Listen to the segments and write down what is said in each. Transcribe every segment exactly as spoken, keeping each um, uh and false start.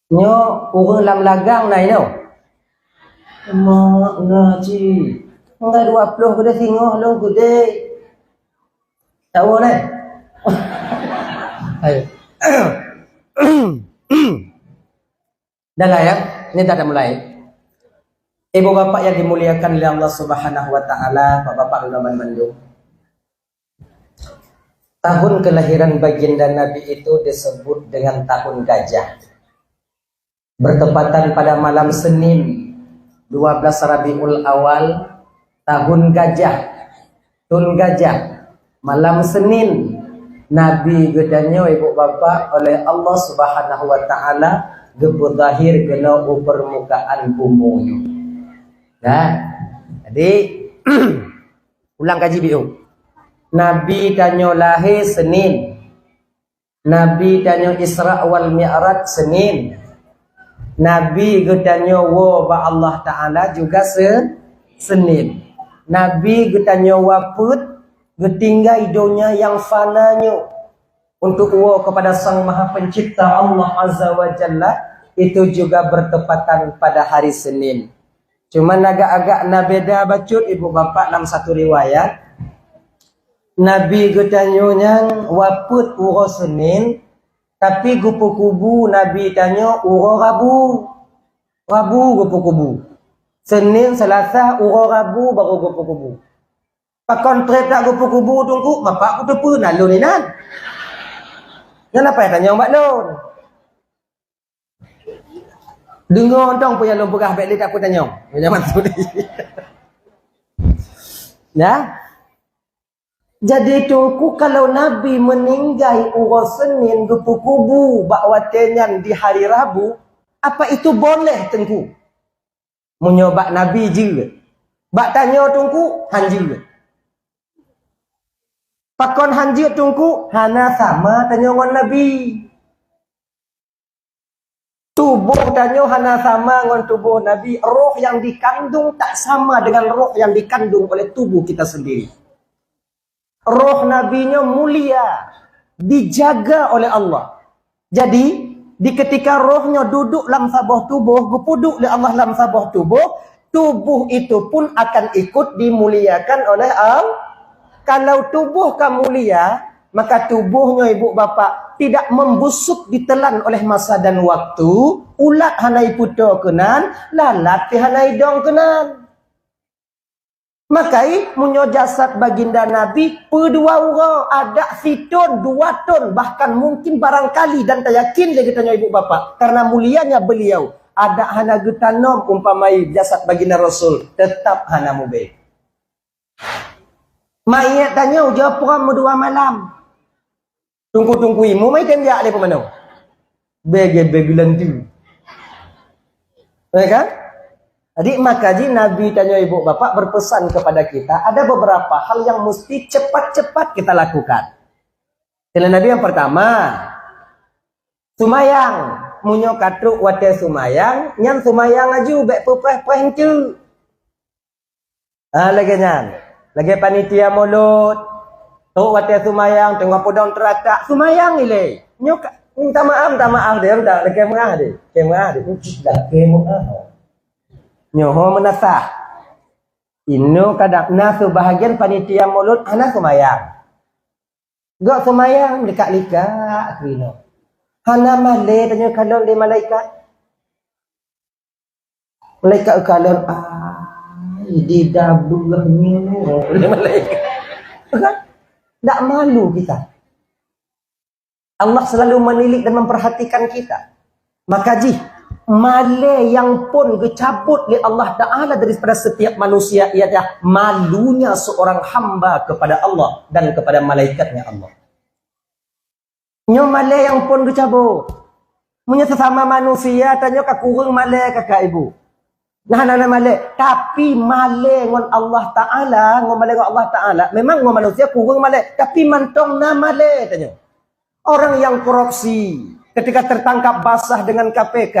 Nyoe ureuëng lam lagang na inoe. Mak ngaji. Enggak dua puluh gede singoh lom gede. Tahu neh? Ayo. Dah lah ya, ini dah, dah mulai. Ibu bapak yang dimuliakan oleh Allah Subhanahu wa taala, bapak-bapak ulama bandung. Tahun kelahiran baginda Nabi itu disebut dengan tahun gajah. Bertepatan pada malam Senin, dua belas Rabiul Awal, tahun gajah, tahun gajah, malam Senin, Nabi geutanyoe, ibu bapak, oleh Allah Subhanahu wa taala geupeuzahir keunoe u permukaan bumoe nyoe. Nah, jadi ulang kaji biôh. Nabi tanyoe lahé Senin. Nabi tanyoe Isra wal Mi'raj Senin. Nabi geutanyoe woe bak Allah Taala juga se-, Senin. Nabi geutanyoe wafeuet, geutinggai donya nyang fana nyoe untuk woe kepada Sang Maha Pencipta Allah Azza wa Jalla, itu juga bertepatan pada hari Senin. Cuman agak-agak na beda bacut ibu bapak lam satu riwayat. Nabi geutanyoe nyan wafeuet uroe Senin, tapi geupeukubu Nabi tanyoe uroe Rabu. Rabu geupeukubu. Senin, Selasa, uroe Rabu baru geupeukubu. Pakon trép that geupeukubu Teungku, bapak kuteupeue na lôn inan. Nyan apa tanyong bak lôn? Deungoe tong peue nyang lôn peugah, bék lé tapeutanyong. Nyan maksud. Ya. Jadi Teungku, kalau Nabi meuninggai uroe Senin geupeukubu bak watée nyan di hari Rabu, apa itu boleh Teungku? Meunyoe bak Nabi jeuet. Bak tanyoe Teungku, han jeuet. Pakon han jeuet Teungku? Hana sama tanyoe ngon Nabi. Tuboh tanyoe hana sama ngon tuboh Nabi. Roh nyang dikandung tak sama dengan roh nyang dikandung oleh tubuh kita sendiri. Roh Nabi nyoe mulia, dijaga oleh Allah. Jadi, di ketika roh nyoe duduk lam saboh tuboh, geupeuduek lé Allah lam saboh tuboh, tubuh itu pun akan ikut dimuliakan oleh Allah. Kalau tubuh ka mulia, maka tubuh nyoe ibu bapak tidak membusuk ditelan oleh masa dan waktu, ulat hana ipeutoe keunan, lalat pih hana idong keunan. Makai, meunyoe jasad baginda Nabi peudua uroe, adak siton, dua ton, bahkan mungkin barangkali dan tayakin lé geutanyoe ibu bapak, karena mulianya beliau, adak hana geutanom umpamai jasad baginda Rasul, teutap hana mubé. Maiet tanyoe ujoe prom meudua malam. Tungku-tungku imu mai tem jak lé peumanö. Bege-bege lantu. Ya kan? Jadi maka ji Nabi tanyoe ibu bapak berpesan kepada kita, ada beberapa hal yang mesti cepat-cepat kita lakukan. Kata Nabi yang pertama, sumayang. Meunyoe ka trok watée sumayang, nyan sumayang laju, bék peupreh-preh enteuk. Ha, lagée nyan. Lagée panitia mulod. Trok watée sumayang, teungoh peudong teuratak, sumayang ilée. Nyoe ka, minta maaf, minta maaf deh, minta lagée meurah deh. Lagée meurah deh. Ucit lagée meurah. Nyoe ho meunasah. Inoe kadang na seubahagian panitia mulod hana sumayang. Gok sumayang likak-likak keunoe. Hana malée tanyoe kalon lé malaikat. Malaikat kalon, "Ai, di dabeuh nyoe." Malaikat. Kan? Tak malu kita. Allah selalu menilik dan memperhatikan kita. Maka jih, malée nyang phon geucabot lé Allah Taala daripada setiap manusia ialah malunya seorang hamba kepada Allah dan kepada malaikatnya Allah. Nyoe malée nyang phon geucabot. Meunyoe sesama manusia tanyoe ka kureueng malée kakak ibu. Nah, na, na malée, tapi malée ngon Allah Taala, ngon malée ngon Allah Taala, memang ngon manusia kureueng malée, tapi mantong na malée tanyoe. Orang yang korupsi, ketika tertangkap basah dengan K P K,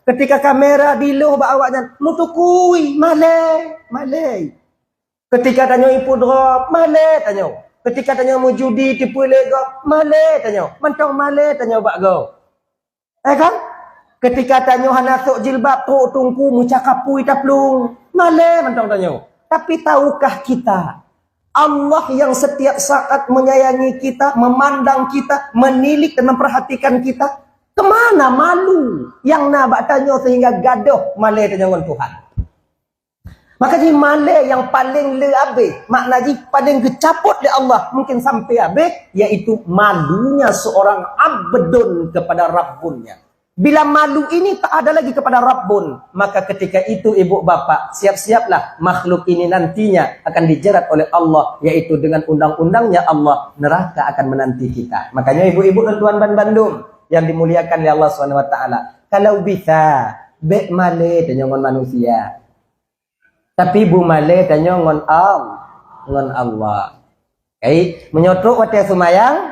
ketika kamera diloh bak awaknyan, meutukui, malée, malée. Ketika tanyoe ipu drop, malée tanyoe. Ketika tanyoe meujudi, tipu lé gob, malée tanyoe. Mantong malée tanyoe bak gob. Eh kan? Ketika tanyoe hana sôk jilbab, trôk teungku meucakapui taplueng. Malèe mantong tanyoe. Tapi tahukah kita, Allah yang setiap saat menyayangi kita, memandang kita, menilik dan memperhatikan kita? Kemana malu yang na bak tanyoe sehingga gadôh malèe tanyoe ngon Tuhan? Maka jih malèe nyang paleng le abéh, makna jih paleng geucabot lé Allah mungkin sampai abéh, yaitu malunya seorang abdun kepada Rabbunnya. Bila malu ini tak ada lagi kepada Rabbun, maka ketika itu ibu bapak, siap-siaplah makhluk ini nantinya akan dijerat oleh Allah, yaitu dengan undang-undangnya Allah, neraka akan menanti kita. Makanya ibu-ibu dan tuan ban bandum yang dimuliakan oleh Allah Subhanahu wa taala, kalau bisa, bèk malèe tanyoe ngon manusia. Tapi beumalèe tanyoe ngon Al-, ngon Allah. Baik, meunyoe trôk watèe seumayang,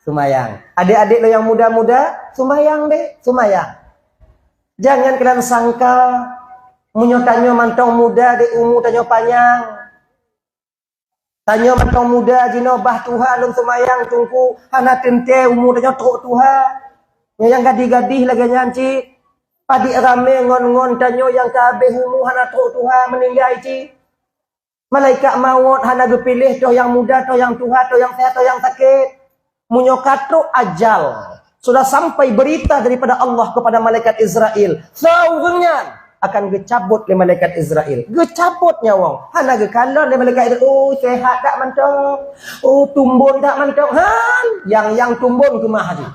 seumayang. Adék-adék lôn nyang muda-muda, seumayang deh, seumayang. Jangan kalian sangka, meunyoe tanyoe mantong muda deh, umu tanyoe panyang. Tanyoe mantong muda jinoe bah tuha lôn seumayang teungku, hana teuntèe umu tanyoe trôk tuha. Nyoe nyang gadih-gadih lagèe nyan cit. Padit ramé ngon-ngon tanyoe nyang ka habéh umu hana trôk tuha meuninggai cit. Malaikat mawöt hana geupiléh toh nyang muda, toh nyang tuha, toh nyang seuhat, toh nyang sakét. Meunyoe ka trôk ajal, sudah sampai berita daripada Allah kepada malaikat Israel, soe ureueng nyan akan geucabot lé malaikat Israel. Geucabot nyawöng, hana geukalon lé malaikat Israel. Oh, seuhat that mantong. Oh, tumbon that mantong. Han, nyang, nyang tumbon keumah jih.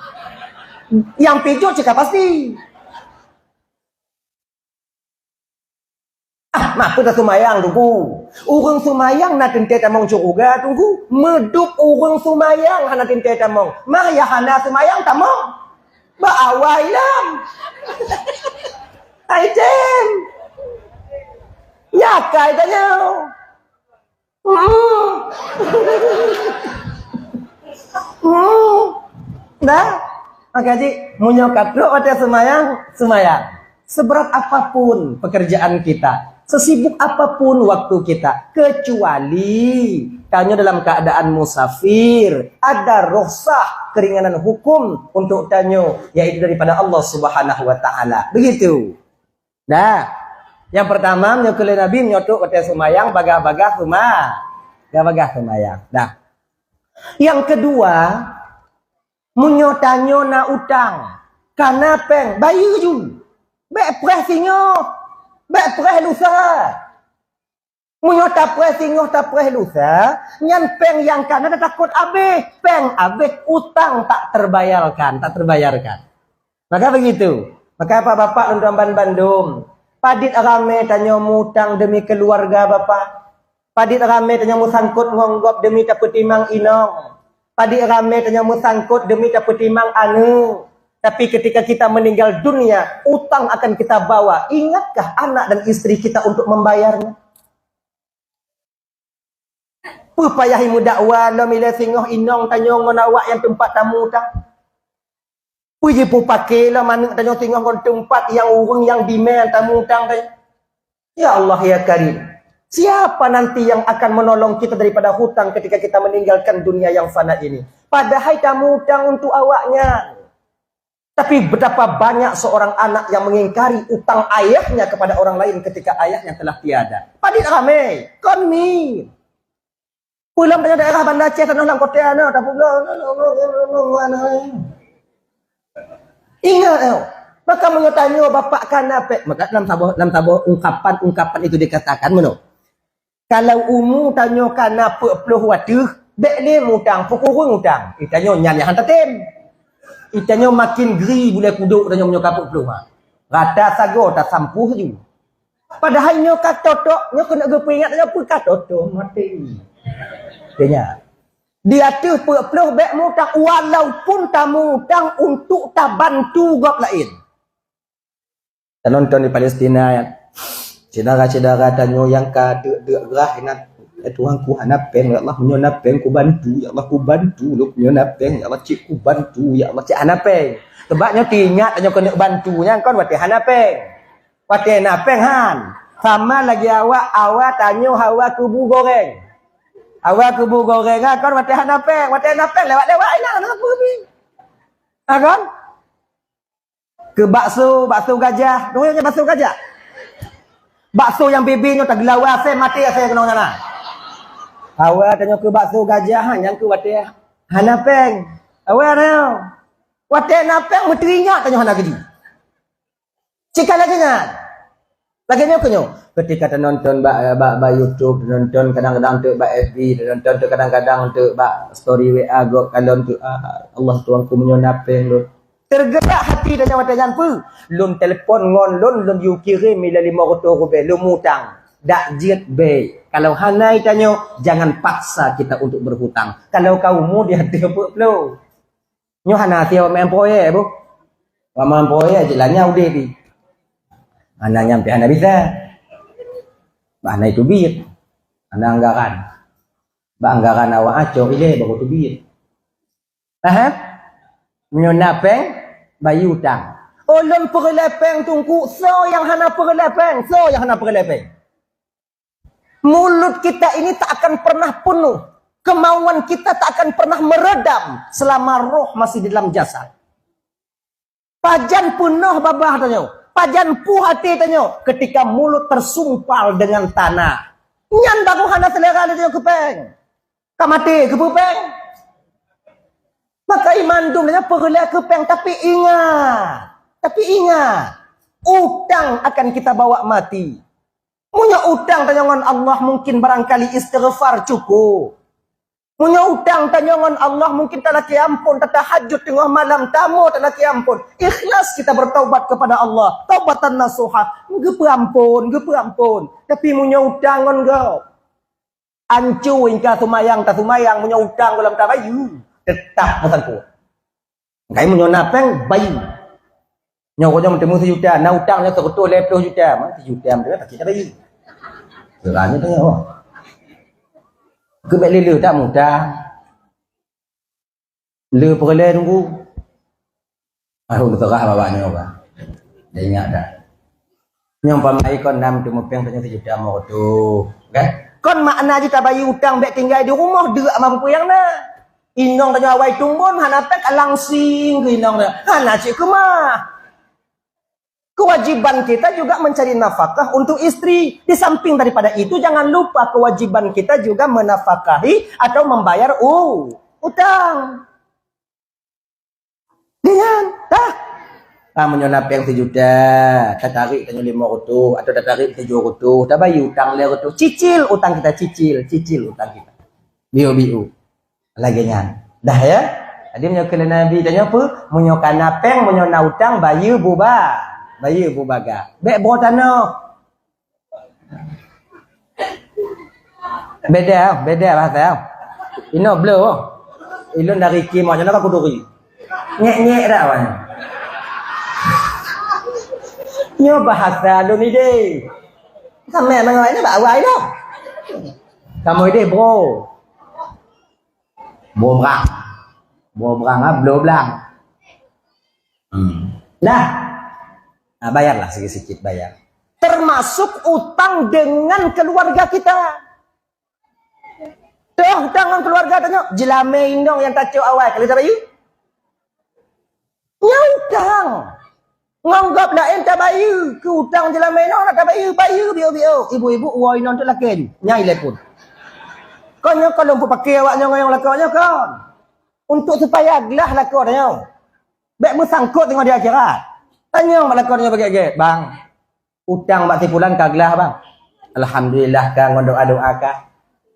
Nyang pijôt cit ka pasti. Ah, ma peue taseumayang, Teungku? Ureueng seumayang na teuntèe tamong syeuruga, Teungku. Meudub ureueng seumayang hana teuntèe tamong. Mah ya hana seumayang tamong. Bak awai lom. Hai tem. Nyakai tanyoe. Hmm. Hmm. Dah? Maka jih, meunyoe ka trôk watèe seumayang, seumayang. Seberat apapun pekerjaan kita, sesibuk apapun waktu kita, kecuali tanyoe dalam keadaan musafir, ada rukhsah, keringanan hukum untuk tanyoe, yaitu daripada Allah Subhanahu wa Taala. Begitu. Dah. Nyang pertama, meunyoe keu lé Nabi, meunyoe trôk watèe seumayang, bagah-bagah seuma-, bagah-bagah seumayang. Dah. Nyang kedua, meunyoe tanyoe na utang, ka na péng, bayeue ju. Bèk preh singoh, bèk preh lusa. Meunyoe tapreh singoh, tapreh lusa, nyan péng nyang ka na tatakot abéh. Péng abéh, utang tak terbayarkan, tak terbayarkan. Maka begitu. Maka bapak-bapak lôn tuan ban bandum, padit ramé tanyoe mutang demi keuluwarga bapak. Padit ramé tanyoe meusangkot ngon gob demi tapeutimang inong. Padit ramé tanyoe meusangkot demi tapeutimang aneuk. Tapi ketika kita meninggal dunia, utang akan kita bawa. Ingatkah anak dan istri kita untuk membayarnya? Peue payah imeudakwah lom ilèe singoh inong tanyoe ngon awak nyang teumpat tamutang? Peue jipeupaké lom aneuk tanyoe singoh ngon teumpat nyang ureueng nyang dimé nyang tamutang tanyoe? Ya Allah, ya Karim, siapa nanti yang akan menolong kita daripada hutang ketika kita meninggalkan dunia yang fana ini? Padahai tamutang untuk awaknyan. Tapi betapa banyak seorang anak yang mengingkari utang ayahnya kepada orang lain ketika ayahnya telah tiada. Padit ramé, kon mi. Pulang dari daerah Banda Aceh, tanoh lam kote na, tapi ingat, eh, maka meunyoe tanyoe bapak ka na péng, maka lam saboh, lam saboh ungkapan-ungkapan itu dikatakan meunoe. Kalau umu tanyoe ka na peuet ploh watèe, bèk lé mutang, peukureueng utang. Eh, tanyoe nyan nyang han tatem. Eh, tanyoe makin gri bulèe kudok tanyoe meunyoe ka peuet ploh, ha. Rata sagoe tasampôh ju. Padahai nyoe ka totok, nyoe keuneuk geupeuingat, nyoe peue ka totok, maté. Keu nyan. Di ateueh peuet ploh bèk mutang, walaupun tamutang untuk tabantu gob laén. Tanonton di Palestina, ya. Syedara-syedara tanyoe nyang ka deuk-deuk grah inan, "Ya Tuhanku, hana péng, ya Allah, meunyoe na péng kubantu, ya Allah, kubantu lôn, meunyoe na péng, ya Allah, cit kubantu, ya Allah, cit hana péng." Sabab nyoe teuingat tanyoe keuneuk bantu nyan kon watèe hana péng. Watèe na péng han. Sama lagèe awak, awak tanyoe hawa keubu goreng. Hawa keubu goreng, ha, kon watèe hana péng, watèe na péng lewat-lewat inan, hana peue pih. Ha, kon? Keu bakso, bakso gajah. Nyoe bakso gajah. Bakso nyang bibi nyoe tageulawa asai, maté asai keunoe nyan na. Awai tanyoe keu bakso gajah, nyang keu watée hana péng. Awai tanyoe. Watée na péng meuteuingat tanyoe hana keujih. Cit ka lagée nyan. Lagée nyoe keuh nyoe. Ketika tanonton bak, bak, bak YouTube, tanonton kadang-kadang teuk bak F B, tanonton teuk kadang-kadang teuk bak story W A gob kalon teuk, "Ah, Allah Tuhanku, meunyoe na péng lôn." Tergerak hati tanyoe watée nyan peue? Lôn telepon ngon lôn, lôn yue kirém ilée limong reutôh rubée, lôn mutang. Dak jeuet bék. Kalau hana tanyoe, jangan paksa kita untuk berhutang. Kalau ka umu di ateueh peuet ploh. Nyoe hana até awak meu'en proyek, Bu. Awak meu'en proyek cit lanyah udeb pih. Hana nyan pih hana bisa. Bah hana teubiet. Hana anggaran. Bak anggaran awak acok ilée baru teubiet. Aha. Meunyoe na péng, bayeue utang. Ulôn peureulée péng Teungku, soe nyang hana peureulée péng? Soe nyang hana peureulée péng? Mulut kita ini tak akan pernah penuh. Kemauan kita tak akan pernah meredam selama roh masih di dalam jasad. Pajan peunoh babah tanyoe, pajan puih até tanyoe ketika mulut tersumpal dengan tanah. Nyan baru hana selera lé tanyoe keu péng. Ka maté keu peue péng? Maka iman dum tanyoe peureulée keu péng, tapi ingat, tapi ingat, utang akan kita bawa mati. Meunyoe utang tanyoe ngon Allah, mungkin barangkali istighfar cukup. Meunyoe utang tanyoe ngon Allah, mungkin talakée ampôn, tatahajud teungoh malam, tamoe talakée ampôn. Ikhlas kita bertaubat kepada Allah, taubatan nasuha. Geupeu ampôn, geupeu ampôn. Tapi meunyoe utang ngon gob, ancu ingka sumayang, tasumayang, meunyoe utang gohlom tabayeue, teutap meusampôh. Engkai meunyoe na péng, bayeue. Nyoe gobnyan meuteumé sijuta, na utang nyoe seureutôh lhée ploh juta, ma sijuta meuteumé pasti tabayeue. Seurah nyoe teungoh. Keubeuk lé-lé tak mutang. Le peureulée Teungku. Ah, ulôn seurah bak nyoe, bah. Dah ingat dah. Nyoe umpama ikon nam teumé péng tanyoe sijuta lima reutôh, kan? Kon makna jih tabayeue utang bék tinggai di rumoh, deuk mah peue nyang na. Inong tanyoe awai tumbon hana péng, ka langsing keu inong tanyoe. Hana cit keumah. Kewajiban kita juga mencari nafkah untuk istri. Di samping daripada itu, jangan lupa kewajiban kita juga menafkahi atau membayar u-, utang. Nyan, tah. Ah, meunyoe na péng sijuta, tatarék tanyoe lima reutôh atau tatarék tujoh reutôh, tabayeue utang lhée reutôh, cicil utang kita, cicil, cicil utang kita. Biu-biu. Lagée nyan. Dah ya? Jadi meunyoe keu Nabi tanyoe peue? Meunyoe ka na péng, meunyoe na utang, bayeue buba-, bayeue bubaga. Bék broe tanoh. Beda, beda bahasa. Inoe bloe. Ilôn dari Kim, macam mana aku duri? Nyek-nyek dah awaknyan. Nyoe bahasa lôn idéh. Samé mangat ini bak awai dah. Kamoe idéh, bro. Boh brang. Boh brang, ah, bloe blang. Hmm. Dah. Nah, bayarlah sikit-sikit, bayar. Termasuk utang dengan keluarga kita. Toh utang ngon keluarga tanyoe, jeulamé inong nyang tacok awai, ka lheueh tabayeue? Nyan utang. Ngon gob laén tabayeue, keu utang jeulamé inong hana tabayeue, bayeue biôh-biôh. Ibu-ibu woe inong tu lakée nyan, nyang ilée phon. Kon nyoe kon lôn peupaké awak nyoe ngon nyang lakoe nyoe kon. Untuk supaya glah lakoe tanyoe. Bék meusangkot teungoh di akhirat. Tanyong bak lakoe tanyoe bagét-gét, "Bang, utang bak si fulan ka glah, Bang?" "Alhamdulillah ka ngon doa-doa ka."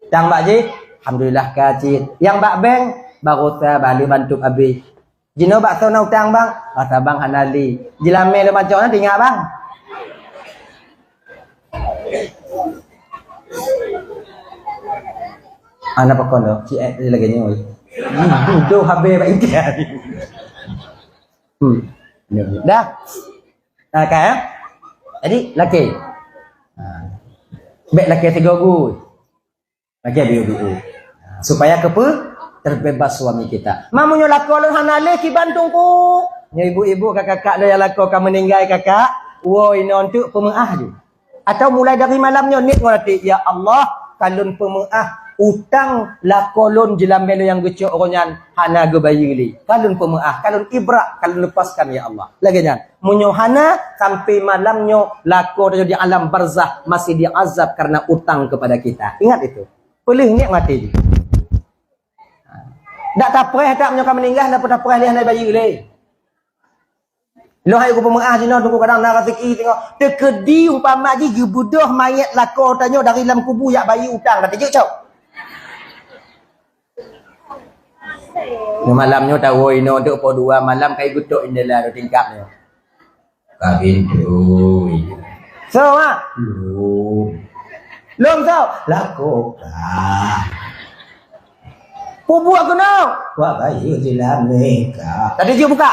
"Utang bak jih?" "Alhamdulillah ka cit." "Nyang bak bank?" "Barosa bak lheueh bantup abéh." "Jinoe bak soe na utang, Bang?" "Rasa Bang hana lé." "Jeulamé lôn bacoe na teuingat, Bang." Ana pakon tu, cik eh, lagée nyoe. Dudoe habéh bak ikan. Hmm. Dah. Nah, kan? Jadi, lakée. Ha. Bék lakée sigoe-goe. Lakée biôh-biôh. Supaya keupeu terbebas suami kita. Ma meunyoe lakoe lôn hana lé kiban Teungku. Nyoe ibu-ibu, kakak-kakak lôn nyang lakoe ka meuninggai kakak, woe inong teuk peumeu'ah ju. Atau mulai dari malam nyoe niet ngon até, "Ya Allah, ka lôn peumeu'ah utang lakoe lôn jeulamé lôn nyang geucok uroe nyan hana geubayeue lé. Ka lôn peumeu'ah, ka lôn ibra', ka lôn leupaskan, ya Allah. Lagée nyan, meunyoe hana, sampai malam nyoe lakoe tanyoe di alam barzakh masih diazab karena utang kepada kita. Ingat itu. Peuleueh niet maté jih. Dak tapreh that meunyoe ka meuninggai, hana peue tapreh lé, hana bayeue lé. Lôn hai kupeumeu'ah jinoe, teungku, kadang na raseuki singoh. Teukeudi umpama jih geubeudôh manyét lakoe tanyoe dari lam kubu jak bayeue utang, ka teujeuet cok. Nyoe malam nyoe tawoe inoe teuk poh dua malam kai geutok indela nyoe tingkap nyoe. Ka bintui. So, Mak? Lom. Lom, so? Lakoe ka. Pubuet keunoe. Wak bayeue jilamé ka. Tadi jeuet buka.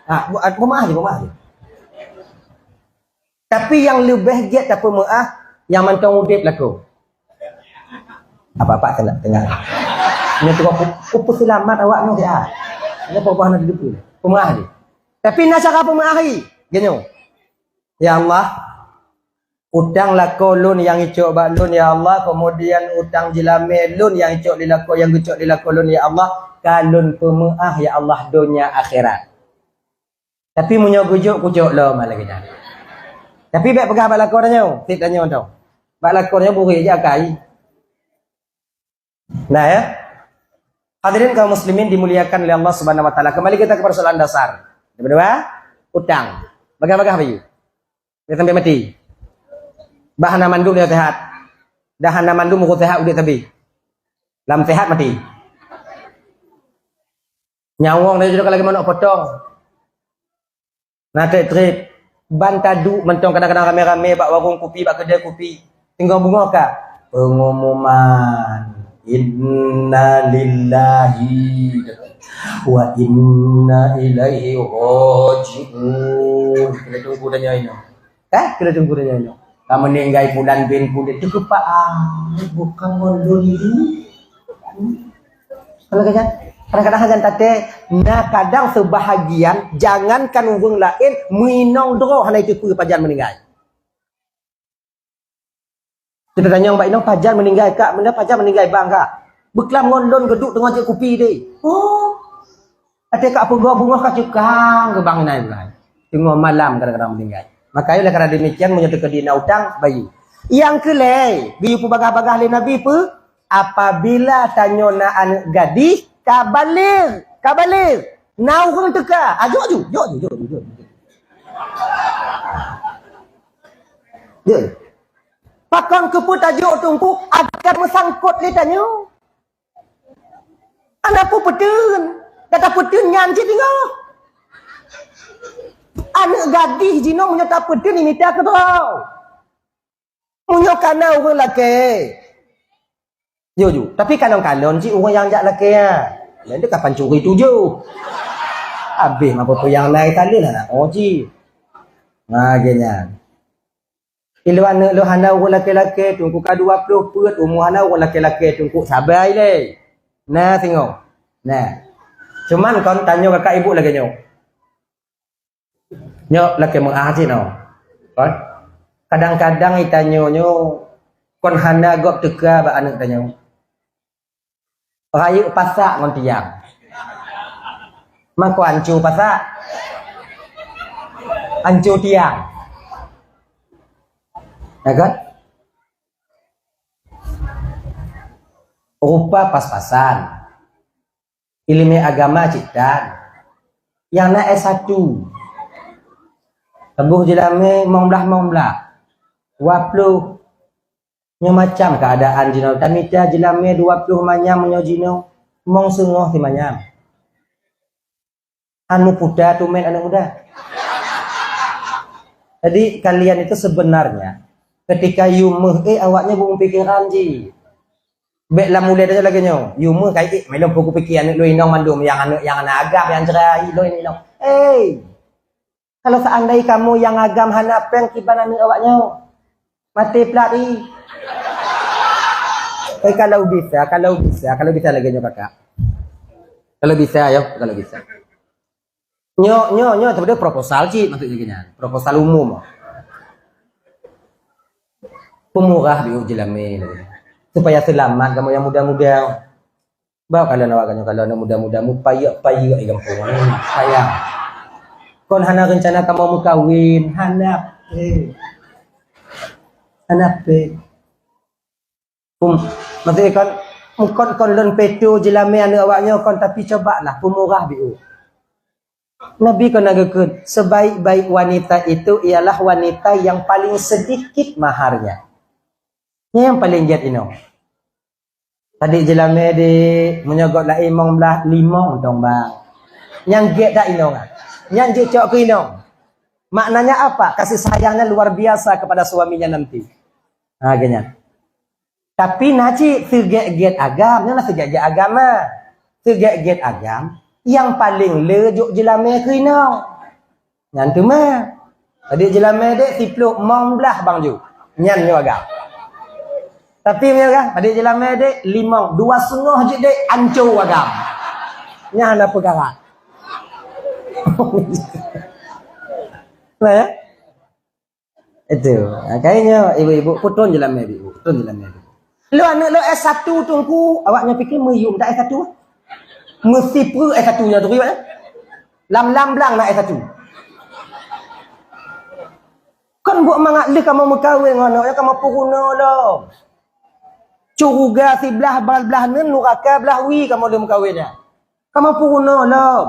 Ha, bu-, ah, peumeu'ah jih, peumeu'ah jih. Tapi nyang leubeh gét tapeumeu'ah nyang mantong udeb lakoe. Apa-apa keuneuk teungoh. Nyoe teungoh ku, kupeuseulamat awak nyoe siat. Nyoe peubah na di depan. Peumeu'ah jih. Tapi na cara peumeu'ah jih. Geunyoe. Ya Allah, utang lakoe lôn nyang icok bak lôn, ya Allah, kemudian utang jilamé lôn nyang icok lé lakoe, nyang geucok lé lakoe lôn, ya Allah, ka lôn peumeu'ah, ya Allah, donya akhirat. Tapi meunyoe geujok, kujok lom lagée nyan. Tapi bék peugah bak lakoe tanyoe, tiep tanyoe tu. Bak lakoe tanyoe buri je akai. Nah, ya. Hadirin kaum muslimin dimuliakan oleh Allah Subhanahu wa taala. Kembali kita ke persoalan dasar. Yang kedua, utang. Bagah-bagah bayeue. Dia sampai mati. Bah hana mandum dia sehat. Dah hana mandum ureuëng sehat udeb sabe. Lam sehat mati. Nyawöng dia judok lagi manok potong. Na treb-treb, ban taduek mantong kadang-kadang ramé-ramé bak warong kupi, bak keudè kupi. Teungoh beungoh ka. Pengumuman, "Inna lillahi wa inna ilaihi raji'un." Kena tunggu tanya ino. Eh, kena tunggu tanya ino. Ka meuninggai pulan bin pulan, teukeupah, ah, bukan ngon lôn ini. Kalau kadang, kadang-kadang hana taté, na kadang sebahagian, jangankan ureuëng laén, meuinong droe hana iteupeue pajan meuninggai. Kita tanyong bak inong, "Pajan meuninggai, Kak?" "Meuninggai pajan meuninggai, Bang, Kak?" "Beuklam ngon lôn geuduek teungoh jép kupi deh." "Oh." Até ka beungoh-beungoh ka cukang keu bang inan, teungoh malam kadang-kadang meuninggai. Maka oleh karena demikian, meunyoe teukeudi na utang, bayeue. Nyang keulhèe, geuyue peubagah-bagah lé Nabi peue? Apabila tanyoe na aneuëk gadih, ka baligh, ka baligh. Na ureuëng teuka, ah, jok ju, jok ju, jok ju, jok ju. Jok ju. Pakon keupeue tajok teungku, agar meusangkot lé tanyoe. Hana peue peuteun, ka tapeuteun nyan cit teungoh. Aneuëk gadih jinoe meunyoe tapeuteun imita keudroe. Meunyoe kana ureuëng lakée. Yo, yo. Tapi kalon-kalon cit ureuëng nyang jak lakée, ah. Lain tu kapan curi tujoh. Habéh mah peue-peue nyang na italin aneuk oh cit. Nah, lagée nyan. Ilu aneuëk lôn hana ureuëng lakée-lakée, teungku ka dua ploh peuet, umu hana ureuëng lakée-lakée, teungku sabai lé. Na singoh. Na. Cuman kon tanyoe kakak ibu lagée nyoe. Nyoe lakée meu'ah cit nyoe. Kon. Kadang-kadang itanyoe nyoe kon hana gob teuka bak aneuëk tanyoe. Rayeuk pasak ngon tiang. Mako anco pasak. Anco tiang. Ya kan? Rupa pas-pasan. Ileumèe agama cit tan. Nyang na S satu. Saboh jeulamèe limong blaih, limong blaih. Dua ploh. Nyoe macam keuadaan jinoe, tamita jeulamèe dua ploh manyam meunyoe jinoe, mong seungoh simanyam. Anu puta tumén aneuk muda. Jadi, kalian itu sebenarnya ketika yue méuh, eh, awaknyan beupikiran jih. Bèk lam ulèe tanyoe lagèe nyoe. Yue méuh kai, eh, meulom peue kupiké aneuk lôn inong mandum, nyang aneuk nyang hana agam, nyang cerai lôn inong. Eh, Kalau seandai kamoe nyang agam hana péng kiban aneuk awaknyoe, maté plat ih. Eh, kalau bisa, kalau bisa, kalau bisa lagèe nyoe kakak. Kalau bisa ya, kalau bisa. Nyoe, nyoe, nyoe sebenarnya proposal cit maksudnya gini. Proposal umum. Pemurah biu jeulamèe lagèe. Supaya seulamat kamoe nyang muda-muda. Bah, kalau awak nyoe, kalau aneuk muda-muda mupayek-payek di gampông, eh, sayang. Kon hana rencana kamoe meukawen, hana pé. Hana pé. Um, maksudnya kon, kon, kon lôn peto jeulamé aneuk awak nyoe kon, tapi cobalah peumurah biôh. Nabi kon na geukheun, sebaik-baik wanita itu ialah wanita yang paling sedikit maharnya. Nyan nyang paleng gét inong. Padit jeulamé dek, meunyoe gob laén limong blaih, limong tong bang. Nyang gét that inong ah. Nyan jeuet cok keu inong. Maknanya apa? Kasih sayangnya luar biasa kepada suaminya nanti. Ha, geuh nyan. Tapi na cit seugét-gét agam, nyoe na seugét-gét agam ah. Seugét-gét agam, nyang paleng le jok jeulamé keu inong. Nyan teuma. Padit jeulamé dek, siplôh limong blaih bang ju. Nyan nyoe agam. Tapi meunyoe agam, padit jeulamé dek, limong, dua seungoh jeuet dek, ancô agam. Nyan na peukara. Nah, ya? Itu. Ha, kayaknya ibu-ibu, putun jeulamé ibu, putun jeulamé ibu. Lôn aneuk lôn S satu Teungku, awak nyoe pikir meuyum dak S satu? Meusipeue S satu nyoe tu, ibu, eh? Lam-lam blang na S satu. Kon buet mangat lheueh kamoe meukawen ngon aneuk, kamoe peurunoe lom. Syeuruga siblah, bal blah neun, nuraka blah wie kamoe lheueh meukawen nyan. Kamoe peurunoe lom.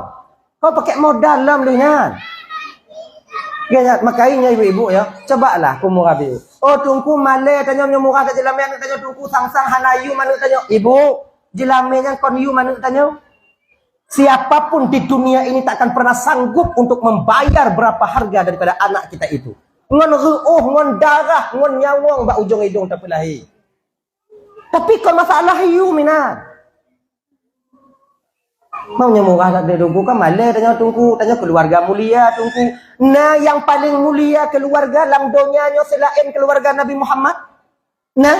Kamoe pakék modal lom lheueh nyan. Geuh nyan, makajih nyan ibu-ibu ya. Cobalah peumurah biôh. Oh, Teungku malée tanyoe meunyoe murah that jeulamé aneuk tanyoe Teungku, sang-sang hana yum aneuk tanyoe. Ibu, jeulamé nyan kon yum aneuk tanyoe. Siapa pun di dunia ini tak akan pernah sanggup untuk membayar berapa harga daripada anak kita itu. Ngon reuôh, ngon darah, ngon nyawöng bak ujong idong tapeulahé. Tapi kon masalah yum inan. Meunyoe murah that Teungku, kan malée tanyoe Teungku, tanyoe keuluwarga mulia Teungku. Nah, nyang paleng mulia keuluwarga lam donya nyoe seulaén keuluwarga Nabi Muhammad? Nah?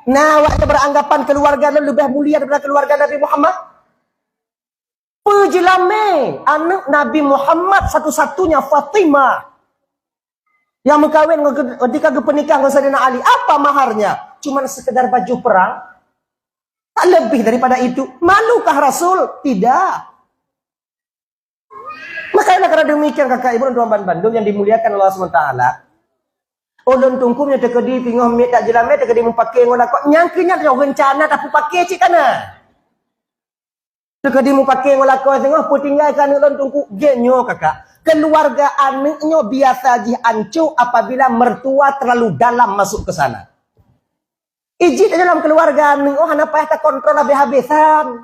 Nah, awaknyan beranggapan keuluwarga lôn leubeh mulia daripada keuluwarga Nabi Muhammad? Peue jeulamé aneuk Nabi Muhammad satu-satunya, Fatimah, nyang meukawen ngon, ketika geupeunikah ngon Saidina Ali, apa maharnya? Cuman sekedar baju perang? Tak lebih daripada itu. Malukah Rasul? Tidak. Makanya karena demikian, kakak ibu dan teman bandum yang dimuliakan Allah subhanahu wa taala, ulôn Teungku meunyoe teukeudi teungoh miet that jeulamé, teukeudi meupaké ngon lakoe, nyang keu nyan rencana tapeupaké cit ka na. Teukeudi meupaké ngon lakoe teungoh, peutinggai keu aneuk lôn Teungku, geuh nyoe kakak. Keuluwarga aneuk nyoe biasa jih ancô apabila mertua terlalu dalam masuk ke sana. Ijih dalam keuluwarga aneuk nyoe hana payah takontrol habéh-habésan.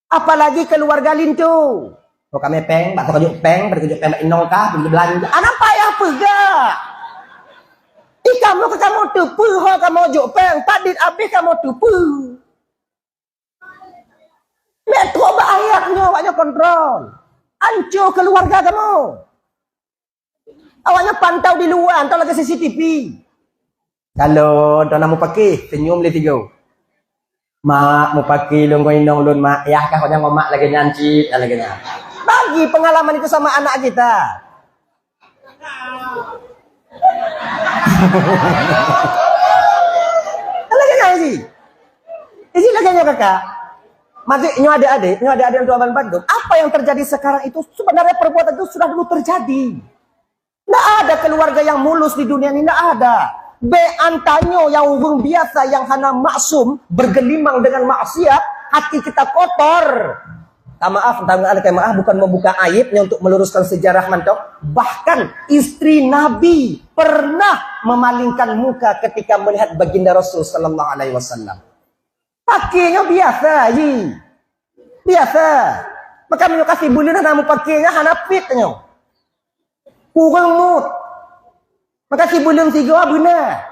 Apalagi keuluwarga linto. Oh, kamoe péng, bak teukeujot péng, bak teukeujot péng bak inong kah, bak beulanja. Hana payah peugah. Ih, kamoe keu kamoe teupeue ho kamoe jok péng, padit abéh kamoe teupeue. Bèk trok bak ayat nyoe awaknyan kontrol. Ancô keuluwarga kamoe. Awaknyan pantau di luwa, antong lagèe C C T V. Kalau antong na mupakè, seunyum lé sigoe. Mak, mupakè lôn ngon inong lôn, Mak. Yah kah awaknyan ngon mak lagèe nyan cit, lagèe nyan. Bagi pengalaman itu sama anak kita. Lagèe nyan, Zi. Zi, lagèe nyoe, Kakak. Maksud, nyoe adék-adék, nyoe adék-adék untuk abang bandum. Apa yang terjadi sekarang itu, sebenarnya perbuatan itu sudah dulu terjadi. Ndak ada keluarga yang mulus di dunia ini, ndak ada. Bèk an tanyoe nyang ureueng biasa nyang hana maksum, bergelimang dengan maksiat, hati kita kotor. Minta maaf, minta maaf, bukan membuka aibnya, untuk meluruskan sejarah mantong. Bahkan istri Nabi pernah memalingkan muka ketika melihat baginda Rasul sallallahu alaihi wasallam. Pakè nyoe biasa ji. Biasa. Maka meunyoe ka sibuleuen hana mupakè nyan hana fit nyoe. Kureueng mut. Maka sibuleuen sigoe beuna.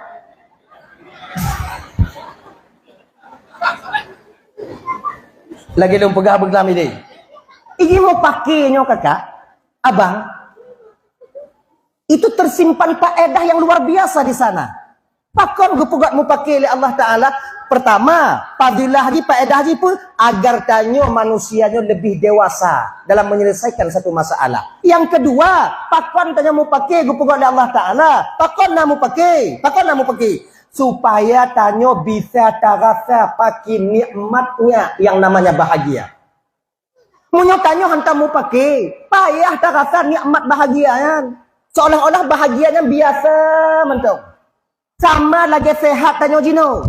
Lagèe lôn peugah beuglam idéh. Iji mupakè nyoe kakak, abang. Itu tersimpan faedah yang luar biasa di sana. Pakon geupeugöt mupakè lé Allah Taala? Pertama, fadilah jih, faedah jih peue? Agar tanyoe manusia nyoe lebih dewasa dalam menyelesaikan satu masalah. Yang kedua, pakon tanyoe mupakè geupeugöt lé Allah Taala? Pakon na mupakè? Pakon na mupakè? supaya tanyoe bisa tarasa pakri nikmatnya yang namanya bahagia. Meunyoe tanyoe hantom mupakri, payah tarasa nikmat bahagia nyan. Seolah-olah bahagia nyan biasa mantong. Sama lagée sehat tanyoe jinoe.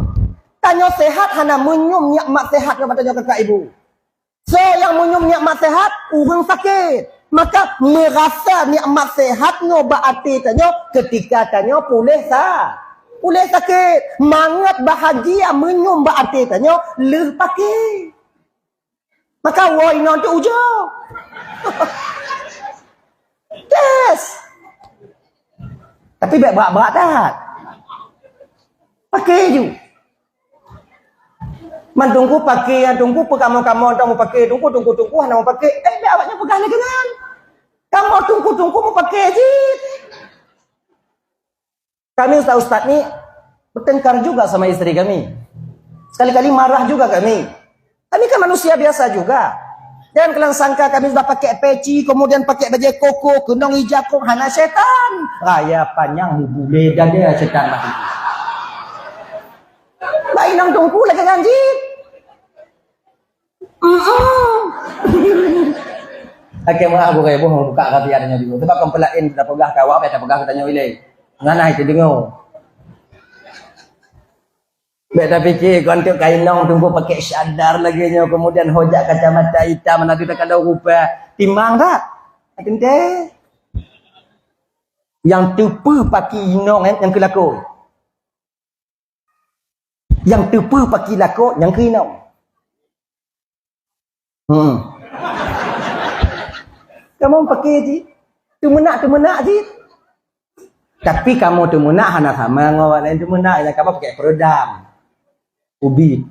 Tanyoe sehat hana meunyoe nikmat sehat ngon tanyoe kakak ibu. Soe nyang meunyoe nikmat sehat, ureuëng sakét. Maka meurasa nikmat sehat nyoe bak até tanyoe ketika tanyoe puléh sa-, puléh sakét. Mangat bahagia meunyoe bak até tanyoe lheueh pakri. Maka woe inong tu ujoe. Tes. Tapi bék brat-brat that. Pakri ju. Man teungku pakri, nyang teungku peukamoe-kamoe, teungku pakri, teungku, teungku, teungku hana mupakri. Eh, bék awaknyan peugah lagée nyan. Kamoe teungku-teungku mupakri jih. Kami ustaz-ustaz ni bertengkar juga sama istri kami. Sekali-kali marah juga kami. Kami kan manusia biasa juga. Jangan kalian sangka kami sudah pakai peci, kemudian pakai baju koko, keunong ija kok, hana setan. Raya panyang mubule dada setan mati. Baik nang tungku lagi nganji. Mm-mm. Oke, maaf, gurée, boh buka rapi adanya dulu. Sebab kon peulaén dah peugah ka awak, dah peugah ka tanyoe ilée. Ngana itu dengoe. Bék tapike kon teuk ka inong teungku pakai syadar lagée nyoe, kemudian hojak kacamata itam, na teuka lôn rupa. Timang tak? Teuntée. Nyang teupeue pakri inong, eh, nyang keu lakoe. Nyang teupeue pakri lakoe nyang keu inong. Hmm. Kamoe pakri jih. Teumeunak-teumeunak jih. Tapi kamoe teumeunak hana sama ngon awak laén teumeunak. Nyang kamoe pakai peredam. Ubit.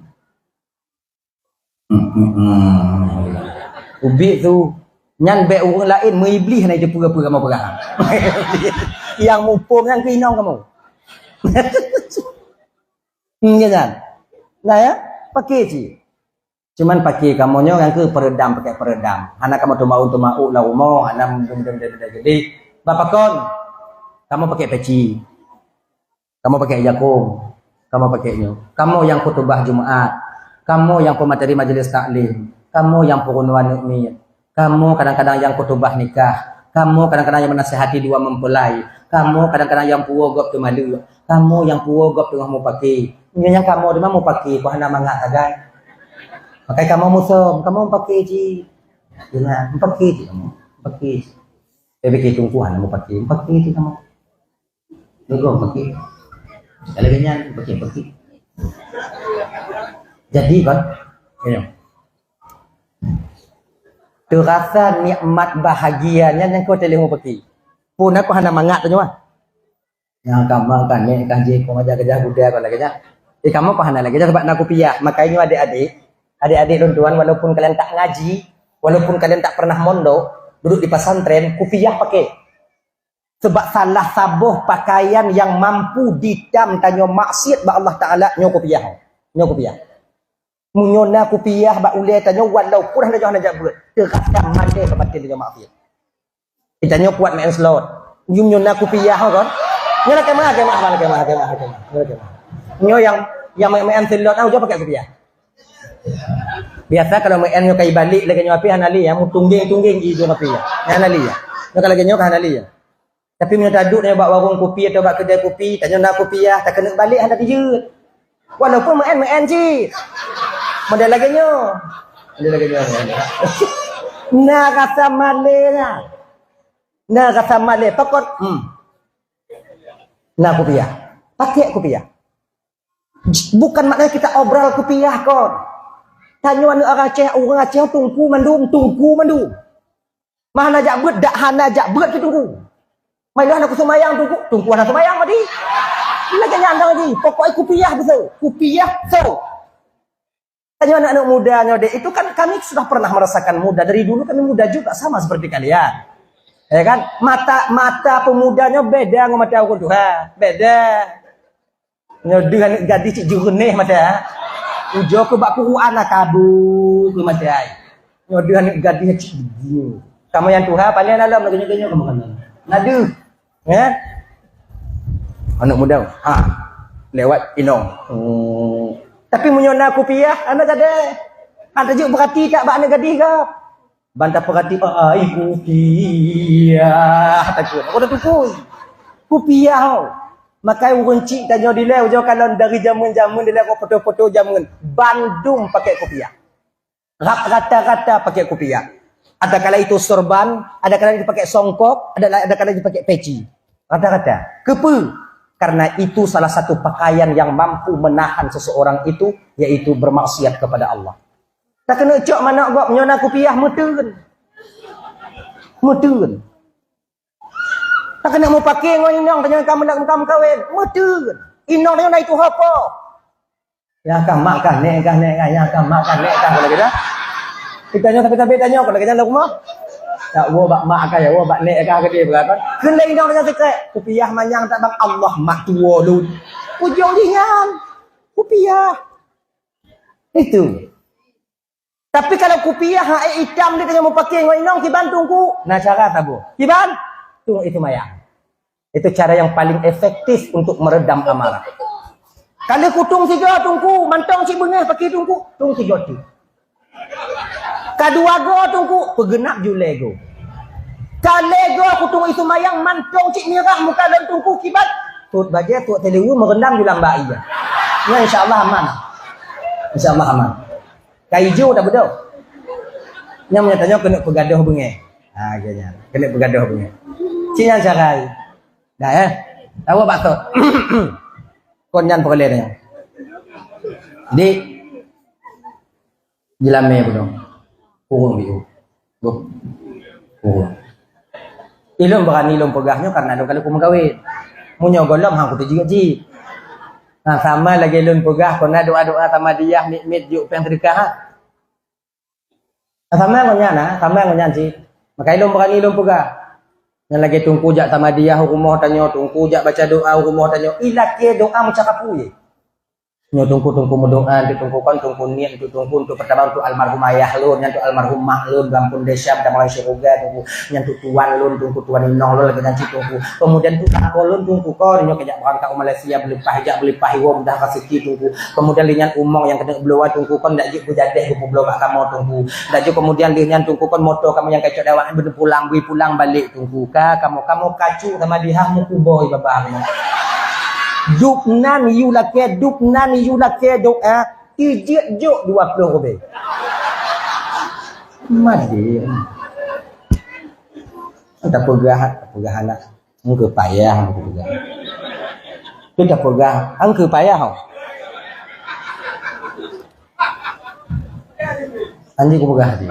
Hmm, hmm, hmm. Ubit tu. Nyan bék ureuëng laén meuiblih na jeupeue-peue kamoe peugah. Nyang muphom nyan keu inong kamoe. Hmm, ya kan? Nah ya, pakri cit. Cuman pakri kamoe nyoe nyang keu peredam, pakai peredam. Hana kamoe teumaun-teumaun lam rumoh, hana mudeng-mudeng gede-gede. Bak pakon? Kamoe pakai peci. Kamoe pakai jakong. Kamoe pakai nyoe. Kamoe nyang khutubah Jumaat. Kamoe nyang peumateri majelis taklim. Kamoe nyang peurunoe aneuk miet. Kamoe kadang-kadang nyang khutubah nikah. Kamoe kadang-kadang nyang menasihati dua mempelai. Kamoe kadang-kadang nyang puwoe gob teumaleuek. Kamoe nyang puwoe gob teungoh mupakri. Nyoe nyang kamoe teuma mupakri, kon hana mangat sagai. Makai kamoe musom, kamoe mupakri cit. Ingat, mupakri cit kamoe. Mupakri cit. Tapi keu teungku hana mupakri, mupakri cit kamoe. Logong pakai. Kalau nyan pakai, pakai. Jadi, kan? Ya. Teurasa nikmat bahagia nyan nyang keu teulimu pakai. Pun aku hana mangat tu nyoe. Nyang ka makan ni kan je ko aja gajah guda ko lagèe nyan. Eh, kamoe ko hana lagèe nyan sebab na kupiah. Makanya adik-adik, adik-adik lôn tuan, walaupun kalian tak ngaji, walaupun kalian tak pernah mondok, duduk di pesantren, kupiah pakai. Sebab salah saboh pakaian nyang mampu ditam tanyoe maksiat bak Allah Taala, nyoe kupiah. Nyoe kupiah. Meunyoe na kupiah bak ulèe tanyoe, walaupun hana jeuet, hana jak beuet, teurasa malèe bak batin tanyoe maksiat. Tanyoe kuat main slot. Nyoe, nyoe na kupiah kon. Nyoe na kemah, kemah, kemah, kemah, kemah. Nyoe na kemah. Nyoe nyang, nyang main, main slot, ah, ujoe pakai kupiah. Biasa kalau main nyoe kai balik lagèe nyoe api hana lé, ya, meutunggeng-tunggeng ji nyoe api, ya. Hana lé, ya. Nyoe kalau lagèe nyoe ka hana lé, ya. Tapi meunyoe taduek nyoe bak warong kupi atau bak keudè kupi, tanyoe na kupiah, takeuneuk balek hana dijeuet. Walaupun meu'en-meu'en cit. Model lagèe nyoe. Model lagèe nyoe. Na rasa malèe na. Na rasa malèe pakon. Hmm. Na kupiah. Pakai kupiah. Bukan maknanya kita obral kupiah kon. Tanyoe aneuk Aceh, ureueng Aceh tungku mandum, tungku mandum. Mah hana jak beuet, dak hana jak beuet keu tungku. Mai lôn hana kuseumayang tungku, tungku hana seumayang mati. Lagèe nyan dong ji, pokok kupiah beutôi, kupiah so. Tanyoe aneuk-aneuk muda nyoe dek, itu kan kami sudah pernah merasakan muda, dari dulu kami muda juga sama seperti kalian. Ya kan? Mata, mata pemuda nyoe beda ngon mata ureueng tuha, beda. Nyoe deuh aneuk gadih cit jeureuneh mata. Ujoe keu bak Quran na kabu keu mata ai. Nyoe deuh aneuk gadih cit jeureuneh. Kamoe nyang tuha paléng lalom lagèe nyoe kamoe kan. Na deuh. Ya? Aneuk muda. Ha. Lewat inong. Hmm. Tapi meunyoe na kupiah, hana jadi. Hana jeuet peurati tak bak aneuk gadih ka. Ban tapeurati, ai kupiah. Takut. Aku dah tukui. Kupiah. Makai ureueng chik tanyoe dilèe, ujoe kalon dari jameun-jameun dilèe kok foto-foto jameun. Bandum pakai kupiah. Rap rata-rata pakai kupiah. Ada kala itu sorban, ada kala itu pakai songkok, ada, ada kala itu pakai peci. Rata-rata. Kepe? Karena itu salah satu pakaian yang mampu menahan seseorang itu, yaitu bermaksiat kepada Allah. Tak kena cok manok gop nyoe na kupiah meuteun. Meuteun. Tak kena mupake ngon inong tanyoe ka meunak ka meukawen. Meuteun. Inong tanyoe na itu hapa. Ya ka mak ka nek ka nek ka ya ka mak ka nek ka kalau kita. Kita nyoe tapi tapi tanyoe kalau kita nak rumah. Tak wo bak mak ka ya wo bak nek ka gede berapa. Kena inong tanyoe sekrek. Kupiah manyang tak bang Allah mak tuwo lun. Ujong dingan. Kupiah. Itu. Tapi kalau kupiah ha, eh, itam dia tengah mupake ngon inong kiban tungku. Nah cara tabu. Kiban? Tung itu mayang. Itu cara yang paling efektif untuk meredam amarah. Kalau kutung tiga tungku, mantong cik bengeh pakai tungku, tung tiga tu. Kadua go tungku, pegenap julego. Kalego kutung itu mayang mantong cik mirah muka lon tungku kiban. Tut bajé tut teliwu merendam di lambak iya. Ya insyaallah aman. Insyaallah aman. Ka ijo dah beudôh. Nyang meunyo tanyoe keuneuk peugadôh beungéh. Ha, geuh nyan. Keuneuk peugadôh beungéh. Cit nyan cara. Dah eh. Tahu bak tu. Kon nyan peureulée tanyoe. Di jilamé beudôh. Ureueng biu. Boh. Oh. Ilôn beurani lôn peugah nyoe karena lôn ka lheueh meukawen. Meunyoe gohlom hang kuteujeuet jih. Nah, sama lagèe lôn peugah, kon na doa-doa sama diah mit-mit jok péng seudeukah, ha? Nah, sama ngon nyan, ha? Sama ngon nyan cit. Maka ilôn beurani lôn peugah. Nyan lagèe tungku jak sama diah u rumoh tanyoe, tungku jak baca doa u rumoh tanyoe. Ilakèe doa meucakap puye. Nyoe tungku-tungku meudoa, untuk tungku kon, tungku niet, untuk tungku, untuk pertama untuk almarhum ayah lôn, nyan untuk almarhum mak lôn, beuampôn desya, beutamong syeuruga, tungku, nyan untuk tuan lôn, tungku, tuan inong lôn, lagèe nyan cit tungku. Kemudian untuk kakak lôn, tungku kon, nyoe kajak beurangkat u Malaysia, beuleupah jak, beuleupah iwom dah raseuki, tungku. Kemudian lé nyan umong nyang keuneuk bloe, tungku kon, dak jeuet beujadeh geupubloe bak kamoe, tungku. Dak jeuet kemudian lé nyan, tungku kon, moto kamoe nyang kacok dawat, beupulang, beupulang balek, tungku. Ka kamoe, kamoe kacu sama dihah meukuboh babah kamoe. Dub nan yue lakèe, dub nan yue lakèe doa, tijeuet jok dua ploh rubèe. Mati. Tapeugah, tapeugah aneuk. Engkeu payah, engkeu peugah. Tu tapeugah, engkeu payah. Anjing kupeugah tadi.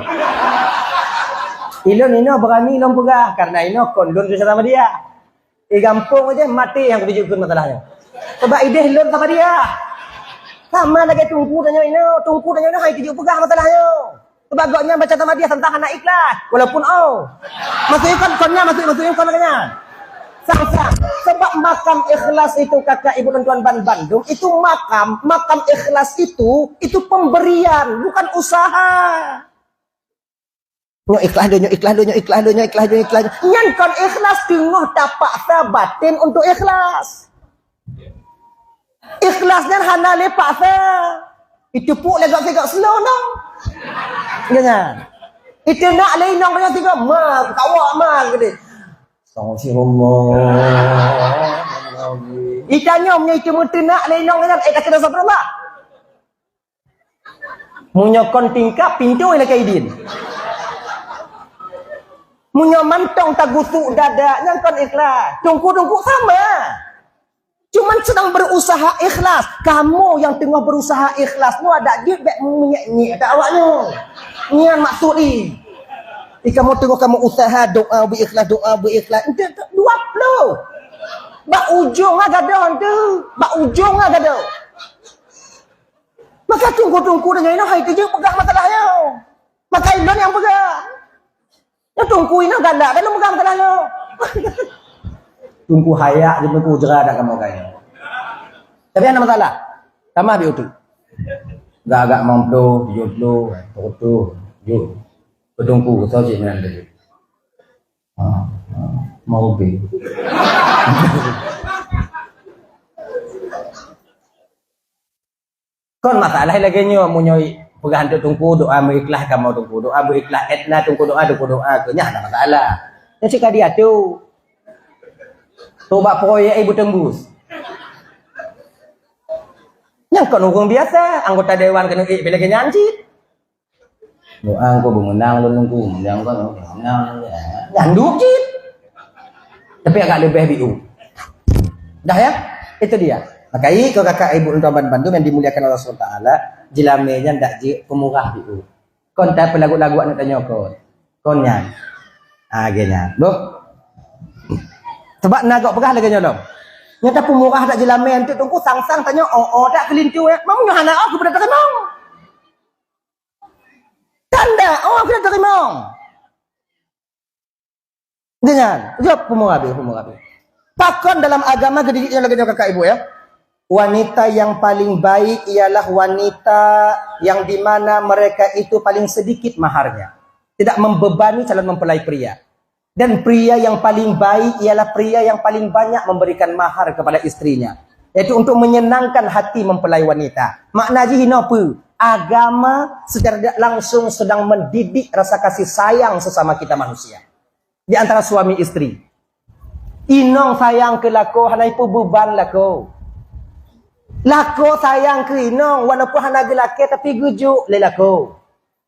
Ilôn inoe beurani lôn peugah, karena inoe kon lôn tu sama dia. Di gampông aja mati nyang kutuju keu masalah nyoe. Sebab ideh lôn sama dia. Sama lagèe tungku tanyoe inoe, tungku tanyoe inoe hai tuju peugah masalah nyoe. Sebab gobnyan baca sama dia tentang hana ikhlas. Walaupun oh. Maksudnya kan, kon nyan, maksud, maksudnya kon lagèe nyan. Sang-sang. Sebab makam ikhlas itu kakak ibu dan tuan ban bandum, itu makam, makam ikhlas itu, itu pemberian, bukan usaha. Nyoe ikhlas lé, nyoe ikhlas lé, nyoe ikhlas lé, nyoe ikhlas lé, nyoe ikhlas lé. Nyan kon ikhlas, teungoh tapaksa batin untuk ikhlas. Ikhlas nyan hana lé paksa. Iteupeue lé gok sigok slow no. Nyan. Iteunak lé inong nyan sigok ma, kawa ma geude. Astagfirullah. Itanyong nyan iteumeutenak lé inong nyan, eh, takheun astagfirullah. Meunyoe kon tingkap, pintoe lakèe idin. Meunyoe mantong tagusuk dada, nyan kon ikhlas. Tungku-tungku sama. Cuman sedang berusaha ikhlas. Kamoe nyang teungoh berusaha ikhlas nyoe adak jeuet bèk meunyèk-nyèk ata awak nyoe. Nyan maksud i. Di kamoe teungoh kamoe usaha doa beu ikhlas, doa beu ikhlas. Ente dua ploh. Bak ujong ah gadoh ente. Bak ujong ah gadoh. Maka tungku-tungku deungon inoe hai teujeuet peugah masalah nyoe. Maka ilôn nyang peugah. Nyoe tungku inoe galak kan peugah masalah nyoe. Tungku hayak di tungku jera dak kamoe kaya. Tapi hana masalah. Tamah bi utu. Gak-gak mong ploh, tujoh ploh, peuet ploh, tujoh. Peutungku, soe cit meunan tadi. Ha, ha, mau bi. Kon masalah lagèe nyoe, meunyoe peugah hantu teungku doa meuikhlas kamoe teungku, doa meuikhlas Edna teungku doa, teungku doa keu nyan hana masalah. Nyan cit ka diatu. Tobat proyek ibu tembus. Nyang kon ureueng biasa, anggota dewan keuneuk ék lagèe nyan cit. Doa engkau beumeunang lôn nunggu, meunang kon, meunang, nyan duek cit. Tapi agak leubeh biu. Dah ya? Itu dia. Maka ikut kakak ibu tuan bandum yang dimuliakan Allah subhanahu wa taala, jeulamé nyan dak jeuet peumurah biu. Kon tapi lagu-lagu aneuk tanyoe kon. Kon nyan. Ah, lagèe nyan. Boh. Sebab na gok peugah lagèe nyoe lom. Nyata peumurah dak jeulamé antuk teungku sang-sang tanyoe, oh, oh, dak keulintu, eh. Meunyoe hana, oh, keupada teurimong. Tanda, oh, keupada teurimong. Lagèe nyan. Jaweueb peumurah biu, peumurah biu. Pakon dalam agama geudidik nyoe lagèe nyoe kakak ibu, ya? Wanita yang paling baik ialah wanita yang di mana mereka itu paling sedikit maharnya. Tidak membebani calon mempelai pria. Dan pria yang paling baik ialah pria yang paling banyak memberikan mahar kepada istrinya, yaitu untuk menyenangkan hati mempelai wanita. Makna jih inoe peue? Agama secara tidak langsung sedang mendidik rasa kasih sayang sesama kita manusia di antara suami istri. Inong sayang keu lakoe hana ipeubeban lakoe. Lakoe sayang keu inong walaupun hana geulakèe tapi geujok lé lakoe.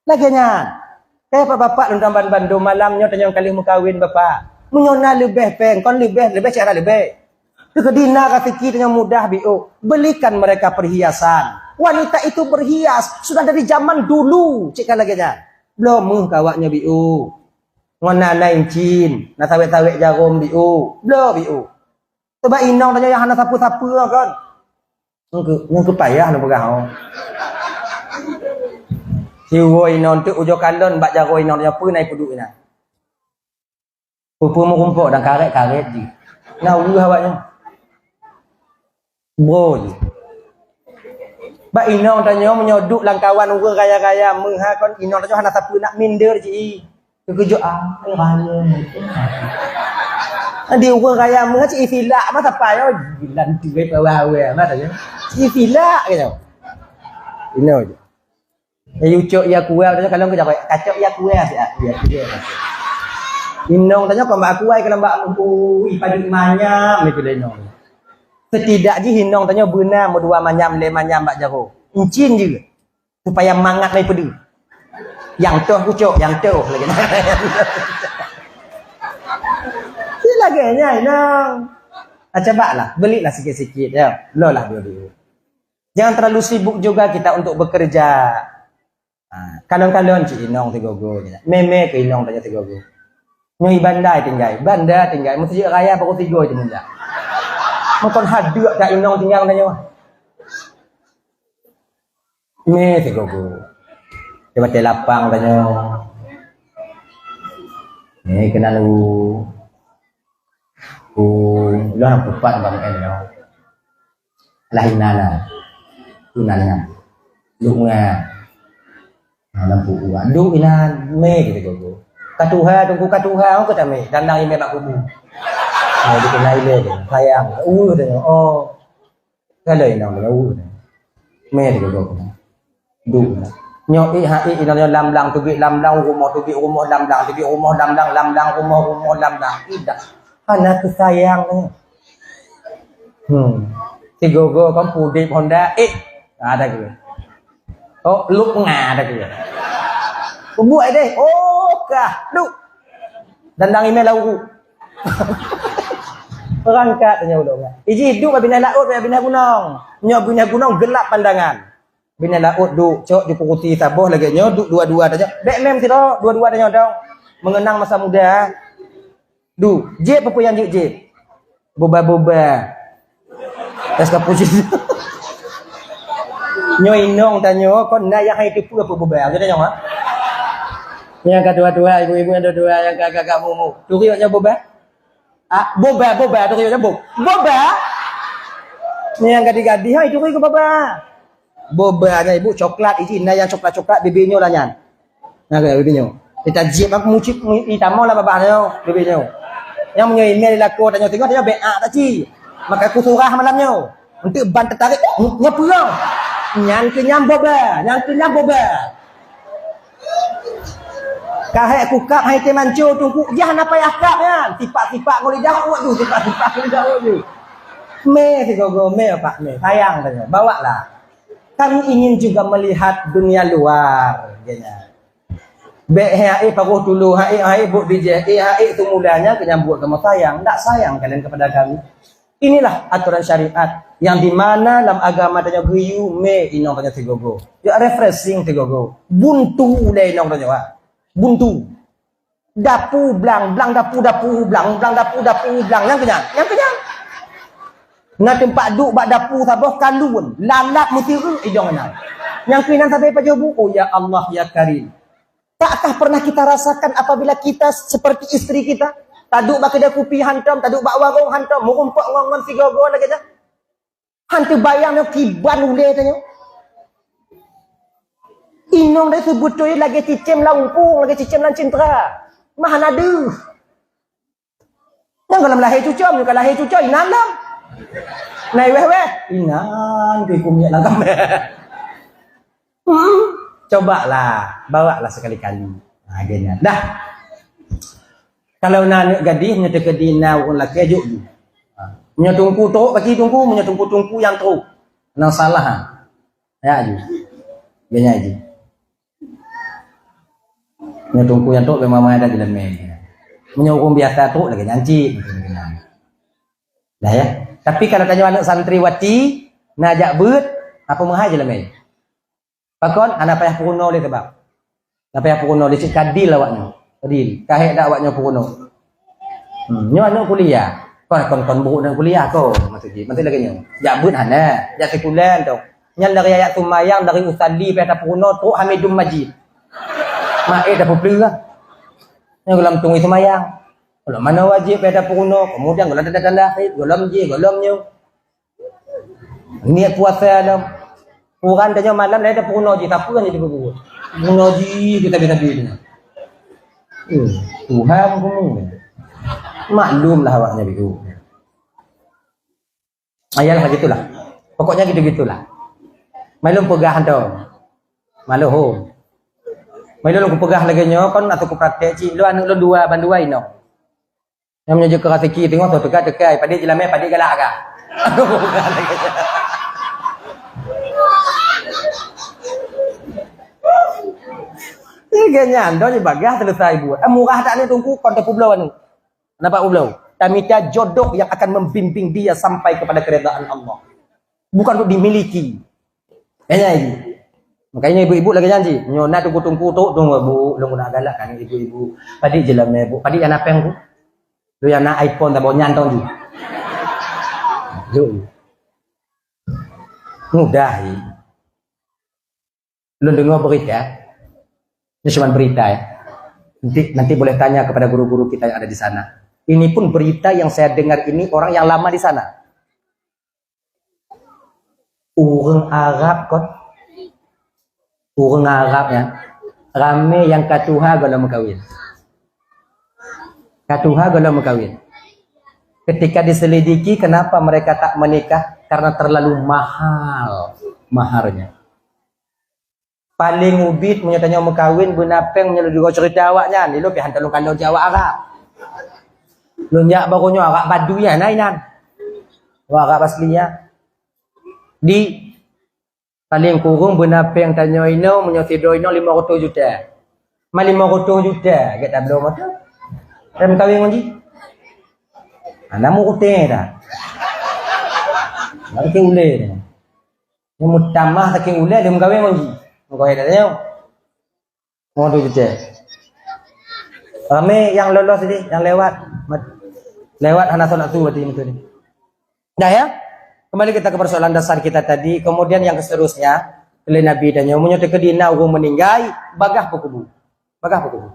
Lagèe nyan. Eh, Pak Bapak lôn tampan bandum, malam nyoe tanyoe ka lheueh meukawen, Bapak. Meunyoe na leubeh péng, kon leubeh, leubeh cara leubeh. Teukeudi na raseuki tanyoe mudah biu, belikan mereka perhiasan. Wanita itu berhias sudah dari zaman dulu, cit ka lagèe nyan. Bloe meuh keu awak nyoe biu. Ngon na, na incin, na sawét-sawét jarom biu. Bloe biu. Coba inong tanyoe nyang hana sapeue-sapeue kon. Nyang keu, nyang keu payah neupeugah, oh. Siuroe inong teuk ujoe kalon bak jaroe inong nyoe peue na ipeuduek inan. Peue-peue meurumpok dan karet-karet jih. Na ureuëh awak nyoe. Bro jih. Bak inong tanyoe meunyoe duek lam kawan ureuëng raya-raya meuha kon inong tanyoe hana sapeue nak minder jih. Teukeujot, ah, raya. Di ureuëng raya meuha cit isilak mah sapa nyoe, bilan tuwai pawai awai mah tanya. Cit isilak ke nyoe. Inoe je. Eh, ucok ya kuah tanya kalau kerja kacok ya kuah sih, ah, ya kuah. Inong tanya kau mak kuah kalau mak ui padu manyam ni pilihan inong. Setidak jih inong tanya beuna meudua manyam lé manyam bak jaroe. Incin je. Supaya mangat lé peudeuh. Nyang toh kucok, nyang toh lagèe nyan. Lagèe nyan, inong. Ah, cobalah, belilah sikit-sikit, ya. Lolah dulu. Jangan terlalu sibuk juga kita untuk bekerja. Ah, kalon-kalon cit inong sigogo. Mé-mé keu inong tanya sigogo. Nyoe i Banda tinggai, Banda tinggai. Meuseujid raya baru tiga itu muda. Mungkin hadeuk tak inong tinggai tanya. Mé sigogo. Di batèe lapang tanyoe. Mé keunan u, u lôn pupat bang en nyoe. Lah inan na. Inan nyan. Luk nga. Nah, lampu uwa. Duek inan mé sigogo. Katuha tungku katuha, oh, kata mé. Dandang imé bak kubu. Oh, dikena ilé tu. Sayang. Uh, tengok. Oh. Kalau inong leuweue nyan. Mé teugogo keunan. Duek na. Nyoe ék ha ék inong nyoe lam blang teubiet lam blang rumoh teubiet rumoh lam blang teubiet rumoh lam blang lam blang rumoh rumoh lam blang. Idak. Hana teusayang nyoe. Hmm. Sigogo kon pudeb honda ék. Ada ke? Oh, luk nga ada ke? Bubuet deh. Oh, kah. Duek. Dandang imé lam uruek. Peurangkat tanyoe ulôn. Iji duek bak binéh laôt, bak binéh gunong. Nyoe binéh gunong geulap pandangan. Binéh laôt duek, cok di kursi saboh lagèe nyoe, duek dua-dua tanyoe. Bèk mem sidroe, dua-dua tanyoe dong. Mengenang masa muda. Du, jép peue nyang jeuet jép. Boba-boba. Es cappuccino. Nyoe inong tanyoe, kon na nyang hai teupeue peue boba. Nyoe tanyoe, ha? Nyang ka dua-dua, ibu-ibu nyang dua-dua, nyang ka agak-agak mumu. Turi nyoe boba? Ah, boba, boba, turi nyoe bob. Boba? Nyang gadih-gadih, hai turi ke boba? Boba nyan ibu coklat, iji na nyang coklat-coklat, bibi nyoe lah nyan. Nah, kayak bibi nyoe. Kita jép aku mucik, itamo lah babah nyoe, bibi nyoe. Nyang meunyoe imé lakoe tanyoe tengok, tanyoe beak tak ci. Maka aku surah malam nyoe. Untuk ban tertarik, nyoe peurang. Nyan keuh nyan boba, nyan keuh nyan boba. Ka hék kukab hai teuh manco teungku, jah na payah kab nyan. Sipak-sipak ngon lidah uek tu, sipak-sipak ngon lidah uek tu. Mé sigogo, mé Pak, mé. Sayang tanyoe, bawalah. Kami ingin juga melihat dunia luar, katanya. Bèk hai ék pagoh tulo, hai ék, hai ék buet bijéh, ék hai ék teumula nyan keuh nyang buet kamoe sayang. Ndak sayang kalian kepada kami. Inilah aturan syariat yang di mana lam agama tanyoe geuyue mé inong tanyoe sigogo. Ya refreshing sigogo. Buntu lé inong tanyoe, ha. Buntu. Dapu blang, blang dapu, dapu blang, blang dapu, dapu blang. Nyang keuh nyan, nyang keuh nyan. Na teumpat duek bak dapu saboh kalon, lalap meusireuk idong nyan. Nyang keuh nyan sabe pajoh bu, oh ya Allah ya Karim. Takkah pernah kita rasakan apabila kita seperti istri kita? Taduek bak keudè kupi hantom, taduek bak warong hantom, meurumpok ngon-ngon sigogo lagèe nyan. Han teubayang nyoe kiban ulèe tanyoe. Inong dai seubeutôi lagèe cicém lam umpung, lagèe cicém lam cintra. Mah hana deuh. Nyang gohlom lahé cucom, nyang ka lahé cucom inan lom. Nai wéh-wéh, inan keu iku minyeuk lam kamé. Hmm, cobalah, bawalah sekali-kali. Ha, geuhnyan. Dah. Kalau na aneuk gadih, nyoe teukeudi na ureueng lakèe jok ju. Ha. Meunyoe teungku trok, kaki teungku, meunyoe teungku-teungku nyang trok. Nang salah, ha. Ya, ju. Geuhnyan ju. Meunyoe teungku nyang trok, bèk mama ada dileumé. Meunyoe ureueng biasa trok, lagèe nyan cit. Dah, ya. Tapi kalau tanyoe aneuk santriwati, na jak beuet, apa meuhai dileumé? Pakon? Hana payah peurunoe lé sabab. Hana payah peurunoe lé, cit ka deal awaknyoe. Deal. Ka hék dak awaknyoe peurunoe. Hmm, nyoe aneuk kuliah. Kon, kon, kon buruk aneuk kuliah kon. Maksud jih, maksud lagèe nyoe. Jak beuet hana, jak sekuler tu. Nyan dari ayat seumayang, dari usalli payah tapeurunoe trok Hamidum Majid. Mak éh tapeupleueh lah. Nyoe gohlom tungui seumayang. Gohlom manoe wajéb payah tapeurunoe, kemudian gohlom tanda-tanda haid, gohlom jih, gohlom nyoe. Niet puasa lom. Quran tanyoe malam laén tapeurunoe jih, sapeue nyang jipeubuet. Peurunoe jih keu tabi-tabi nyoe. Eh, Tuhan kamu. Maklumlah awaknyan begitu. Ayalah gitulah. Pokoknya gitu-gitulah. Maklum peugah tu. Maklum. Maklum kupeugah lagèe nyoe kon atau kupraktek cit. Lôn aneuk lôn dua, ban dua inong. Nyang meunyoe jeuet keu raseuki teungoh toh teuka-teuka, padit jilamé, padit galak ka. Lagèe nyan, doh jibagah selesai buet. Ah, murah that ni teungku, kon teupubloe anu. Nampak publoe? Tamita jodoh yang akan membimbing dia sampai kepada keridaan Allah. Bukan untuk dimiliki. Kan nyan, ibu. Makanya ibu-ibu lagèe nyan cit. Nyoe na teungku-teungku trok, dong, Bu, lôn guna galak kan ibu-ibu. Padit jilamé, Bu. Padit nyang na péng, Bu. Lôn nyang na iPhone tabong nyan tong jih. Jom. Mudah, i. Lôn deungoe berita. Ini cuma berita, ya. Nanti, nanti boleh tanya kepada guru-guru kita yang ada di sana. Ini pun berita yang saya dengar ini orang yang lama di sana. Ureueng Arab kon. Ureueng Arab nyan. Ramé nyang ka tuha gohlom meukawen. Ka tuha gohlom meukawen. Ketika diselidiki kenapa mereka tak menikah, karena terlalu mahal maharnya. Paleng ubit meunyoe tanyoe meukawen beuna péng meunyoe lôn deungoe ceurita awaknyan, ilôn pih han lôn kalon cit awak Arab. Lôn jak baroe nyoe Arab Badui nyan, na inan. Awak Arab asli nyan. Di paleng kureueng beuna péng tanyoe inoe meunyoe sidroe inong limong reutôh juta. Ma limong reutôh juta gèt tabloe moto. Lam meukawen ngon jih. Hana meuruténg dah. Hana meuruténg ulèe dah. Nyang meutamah saking ulèe lheueh meukawen ngon jih. Meukawen dak nyoe. Ngon tu juta. Ramé nyang lolos ni, nyang lewat. Mat-, lewat hana soe nafsu berarti betul ni. Dah ya? Kembali kita ke persoalan dasar kita tadi. Kemudian yang seterusnya, kheun Nabi tanyoe, meunyoe teukeudi na ureueng meuninggai, bagah peukubu. Bagah peukubu.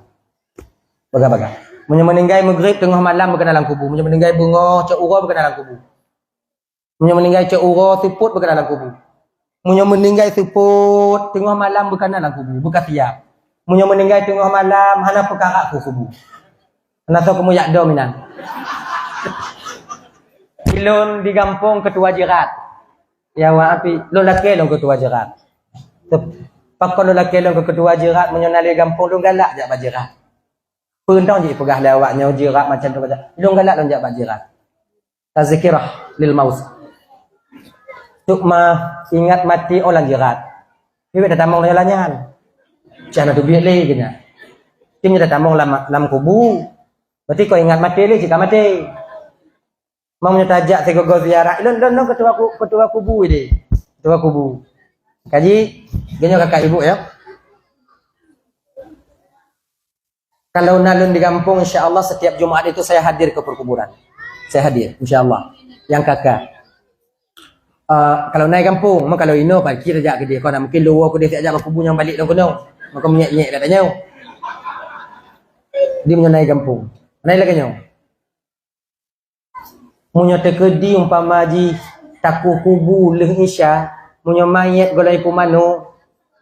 Bagah-bagah. Meunyoe meuninggai Maghrib teungoh malam beu keunan lam kubu. Meunyoe meuninggai beungoh cok uroe beu keunan lam kubu. Meunyoe meuninggai cok uroe seupôt beu keunan lam kubu. Meunyoe meuninggai seupôt teungoh malam beu keunan lam kubu, beu ka siap. Meunyoe meuninggai teungoh malam hana peukarat ku kubu. Hana soe keumeuyak dom inan. Ilôn di gampông Ketua Jirat. Ya awak api, lôn lakée lôn keu ketua jeurat. Tep-, pakon lôn lakée lôn keu ketua jeurat, meunyoe na lé gampông lôn galak jak bak jeurat. Peue tong jipeugah lé awak nyoe jeurat macam tu, lôn galak lôn jak bak jeurat. Tazkirah lil maut. Teuma ingat maté óh lam jeurat. Piwet tatamong lam jalan nyan. Cah na teubiet lé keu nyan. Tim nyan tatamong lam, lam kubu. Berarti kau ingat maté lé jika maté. Meunyoe tajak sigoe-goe ziarah, lôn, lôn, lôn ketua ku-, ketua kubu deh. Ketua kubu. Kaji, geutanyoe kakak ibu ya. Kalau na lôn di gampông, insya Allah setiap Jumat itu saya hadir ke perkuburan. Saya hadir, insya Allah. Nyang kakak. Ah, kalau na di gampông, mah kalau inoe pagi tajak keudeh, kon mungkin luwa keudeh tajak bak kubu nyang balik lôn keunoe. Maka menyek-nyek katanya. Di meunyoe na di gampông. Na lagée nyoe. Meunyoe teukeudi umpama jih takoh kubu lheueh Isya, meunyoe manyét gohlom ipeumanoe,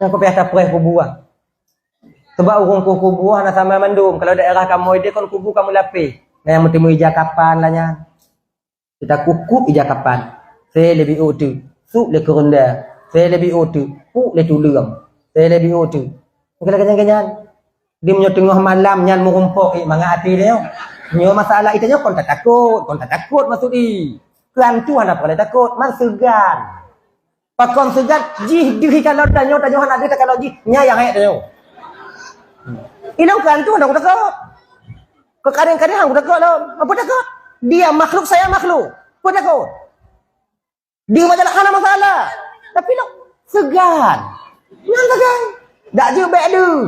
nyan ka payah tapreh kubu ah. Sabab ureuëng koh kubu hana sama mandum. Kalau daerah kamoe deh kon kubu ka meulapeh, na nyang meuteumé ija kapan lah nyan. Takoh kubu ija kapan, se leubeh ôk teuk, sôk lé keureunda, se leubeh ôk teuk, puk lé tuleueng, se leubeh ôk teuk. Mungkin lagée nyan, nyan. Di meunyoe teungoh malam nyan meurumpok, eh, mangat até tanyoe. Nyoe masalah i tanyoe kon tatakot, kon tatakot maksud i. Keu hantu hana peureulée takot, man seugan. Pakon seugan, jih deuh kalon tanyoe, tanyoe hana deuh takalon jih, nyan nyang hék tanyoe. Ilôn keu hantu hana kutakot. Keu kadang-kadang hana kutakot lom. Apa takot? Dia makhluk, saya makhluk. Apa takot? Di masalah hana masalah. Tapi lôn seugan. Nyan seugan. Dak jeuet bék deuh.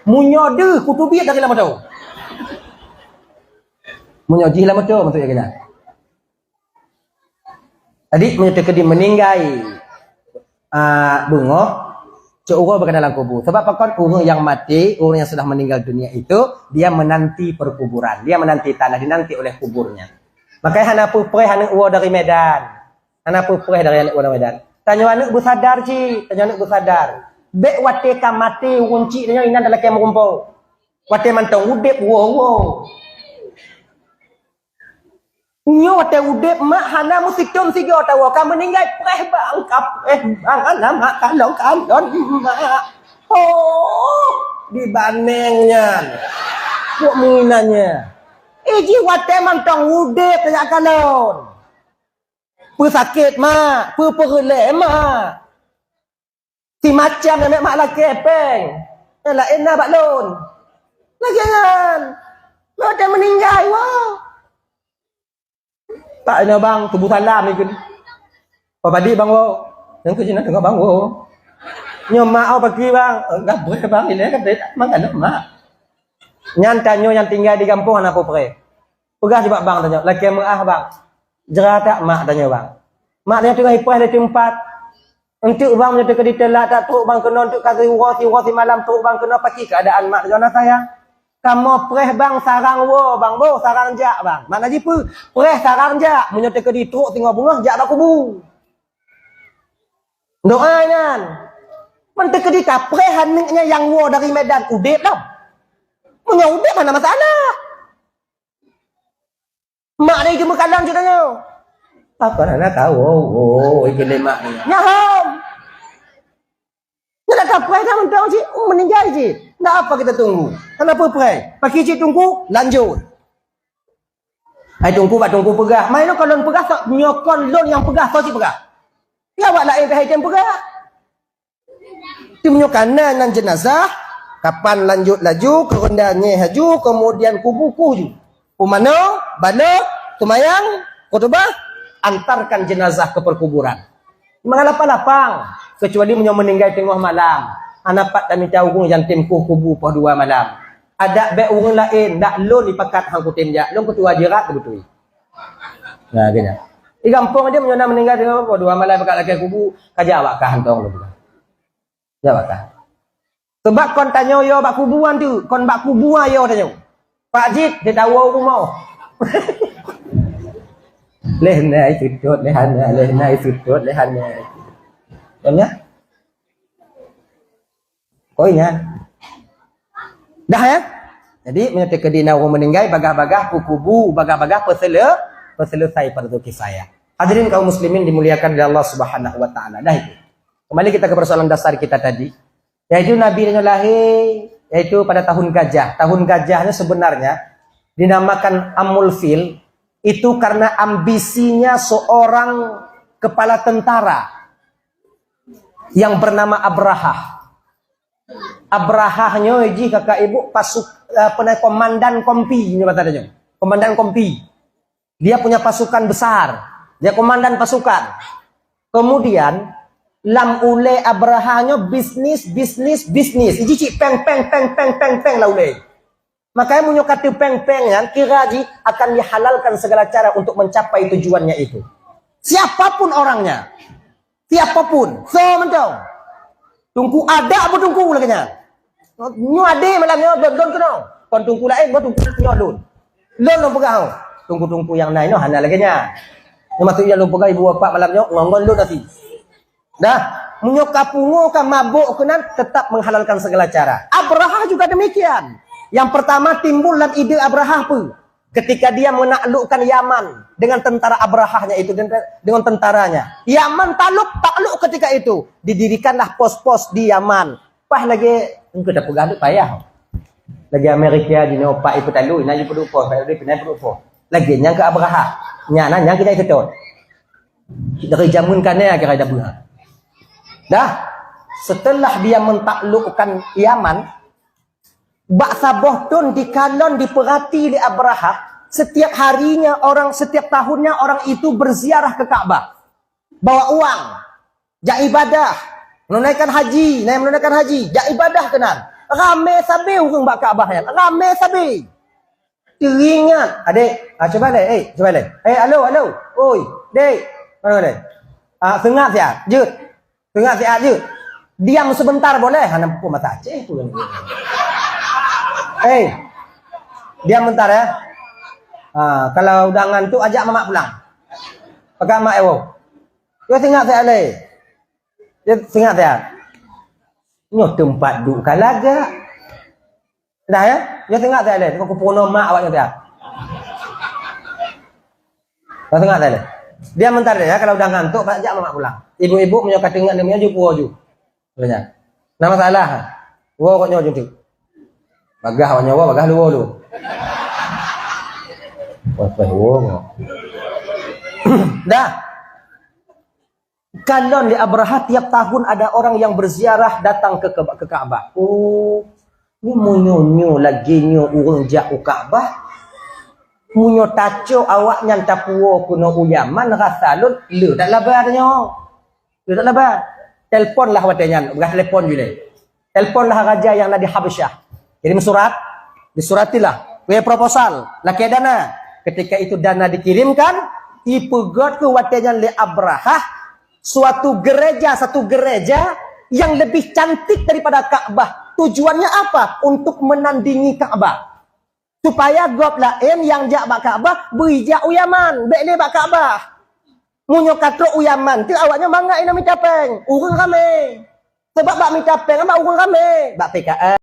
Meunyoe deuh, kuteubiet dari lam moto. Meunyoe jih lam moto, maksudnya kena. Jadi, meunyoe teukeudi meuninggai, ah, beungoh, cok uroe bak dalam kubu. Sebab pakon ureuëng yang mati, ureuëng yang sudah meninggal dunia itu, dia menanti perkuburan. Dia menanti tanah, dinanti oleh kuburnya. Makanya hana peupreh aneuëk woe dari Medan. Hana peupreh dari aneuëk woe dari Medan. Tanyoe aneuëk beusadar cit, tanyoe aneuëk beusadar. Bék watée ka maté ureuëng cit tanyoe inan talakée meurumpok. Watée mantong udeb woe-woe. Nyoe watée udeb mak hana meusitom sigoe tawoe, ka meuninggai preh bang, ka preh bang, hana mak kalon-kalon mak. Oh, dibaneng nyan. Kok meunan nyan? Eh, jih watée mantong udeb tajak kalon. Peusakét mak, peupeureulée mak. Si macam nyang mak lakée péng. Nyang laén na bak lôn. Lagée nyan. Lôn watée meuninggai woe. Pak inoe bang, tuboh salam ikeu. Pabadi bang woe. Nyang keu sinan teungoh bang woe. Nyoe mak oh pagi bang. Gabreh bang ilée gabreh mangat mak. Nyan tanyoe nyang tinggai di gampông hana peue-peue. Peugah jibak bang tanyoe, lakée meuah bang. Jra that mak tanyoe bang. Mak tanyoe teungoh ipreh lé teumpat. Enteuk bang meunyoe teukeudi teulat that trok bang keunoe, enteuk ka siuroe, siuroe simalam trok bang keunoe, pakri keuadaan mak tanyoe na sayang. Kamoe preh bang sarang woe bang, boh sarang jak bang. Makna jih peue? Preh sarang jak. Meunyoe teukeudi trok singoh beungoh jak bak kubu. Doa nyan. Man teukeudi tapreh aneuëk nyan nyang woe dari Medan udeb lom. Meunyoe udeb hana masalah. Mak dia itu meukalang cit tanyoe. Apa nak tahu? Oh, oh, itu lé mak dia. Nyahom. Nyan dah tapreh dah mantong cit, oh, meuninggai cit. Ndak apa kita tunggu. Kenapa preh? Pakri cit tunggu, lanjut. Hai tunggu bak tunggu peugah. Mai nyoe kon lôn peugah, sok nyoe kon lôn nyang peugah, sok cit peugah. Ya awak laén pih hai tem peugah. Teuma nyoe kana nan jenazah, kapan lanjut laju, keureunda nyeh laju, kemudian kubu kuh ju. Pumanoe, balot, tumayang, khutubah, antarkan jenazah ke perkuburan. Mangat lapang-lapang, kecuali meunyoe meuninggai teungoh malam, hana pat tamita ureuëng nyang tem kuh kubu poh dua malam. Adak bék ureuëng laén, dak lôn ipakat hang kutem jak, lôn keutua jeurat teubeutôi. Nah, geuhnyan. Di gampông aja meunyoe na meuninggai teungoh poh dua malam ipakat lakée kubu, ka jak awak kah hantong lôn. Jak bak kah. Sebab kon tanyoe yo bak kuburan tu, kon bak kuburan yo tanyoe. Pak Jid, dia tahu rumoh. Leh nai sutut, leh hana, leh nai sutut, leh hana. Kon nyan? Kon nyan. Dah ya? Jadi, meunyoe teukeudi na ureuëng meuninggai, bagah-bagah peukubu, bagah-bagah peusele-, peuselesai fardu kifayah. Hadirin kaum muslimin dimuliakan oleh Allah Subhanahu wa taala. Dah itu. Kembali kita ke persoalan dasar kita tadi, yaitu Nabi nyoe lahir yaitu pada tahun gajah. Tahun gajah ni sebenarnya dinamakan Amul Fil itu karena ambisinya seorang kepala tentara yang bernama Abrahah. Abrahah nyoe jih kakak ibu pasuk apa namanya, komandan kompi nyoe kata dia. Komandan kompi. Dia punya pasukan besar. Dia komandan pasukan. Kemudian lam ulée Abrahah nyoe bisnis, bisnis, bisnis. Iji cik peng peng peng peng peng peng lah ulée. Makanya meunyoe kata peng peng nyan kira jih akan dihalalkan segala cara untuk mencapai tujuannya itu. Siapapun orangnya, siapapun, so mantong. Tungku adak pun tungku lagée nyan. Nyoe adé malam nyoe don don keunoe. Kon tungku laén, buat tungku nyoe don. Lôn lôn peugah, tungku-tungku yang lain nyoe hana lagée nyan. Nyoe maksudnya lôn peugah ibu bapak malam nyoe ngon-ngon lôn nanti. Dah, meunyoe ka pungo ka mabok keunan tetap menghalalkan segala cara. Abrahah juga demikian. Yang pertama timbul dalam ide Abrahah apa? Ketika dia menaklukkan Yaman dengan tentara Abrahahnya itu dengan tentaranya. Yaman takluk takluk ketika itu didirikanlah pos-pos di Yaman. Pah lagi engkau dah peugah tu payah. Lagi Amerika di nyoe pak ipeutalu, na ipeudukong, pak ipeudukong. Lagi nyang ke Abrahah. Nyana nyang ke jai ketot. Dari zaman kane akhirnya dah beuna. Dah, setelah dia mentaklukkan Yaman, bak saboh thon dikalon diperhati lé Abrahah, setiap harinya orang, setiap tahunnya orang itu berziarah ke Ka'bah. Bawa uang, jak ibadah, menunaikan haji, naik menunaikan haji, jak ibadah keunan. Ramé sabe ureuëng bak Ka'bah nyan, ramé sabe. Teringat, adek, ah, coba leh, eh, coba leh. Eh, alo, alo. Oi, dek. Mana dek? Ah, seungab siat, jeuet. Seungab siat, jeuet. Diam sebentar boleh? Hana pun mata Aceh pun. Eh, diam bentar ya. Ah, kalau udah ngantuk ajak mamak pulang. Pegang mak ewo. Dia seungab siat leh. Dia seungab siat. Nyoh tempat duk ka lagak. Dah ya? Nyoe tengah saya leh, tengok kupono mak awak nyoe dah. Nyoe tengah saya leh. Dia mentari ya, kalau udah ngantuk, pak jak mak pulang. Ibu-ibu meunyoe ka tengok dia meunyoe ju puo ju. Katanya. Nama salah? Wo kok nyoe ju tu. Bagah awak nyoe, bagah lu lu. Wah, wah, wo. Dah. Kalon lé Abrahah tiap tahun ada orang yang berziarah datang ke, ke, ke Ka'bah. Oh, ni meunyoe nyoe lagée nyoe ureuëng jak u Ka'bah. Meunyoe tacok awaknyan tapuwoe keunoe u Yaman rasa lôn le tak laba tanyoe. Le tak laba. Telpon lah watée nyan, bukan telpon jule. Telponlah raja yang ada di Habasyah. Kirim surat, disuratilah. Weh proposal, lakée dana. Ketika itu dana dikirimkan, ipeugét keu watée nyan lé Abrahah suatu gereja, satu gereja yang lebih cantik daripada Ka'bah. Tujuannya apa? Untuk menandingi Ka'bah. Supaya gob laén nyang jak bak Ka'bah, beu jak u Yaman, bék lé bak Ka'bah. Meunyoe ka trok u Yaman, teuh awaknyan mangat inong mita péng, ureuëng ramé. Sabab bak mita péng, bak ureuëng ramé, bak P K S.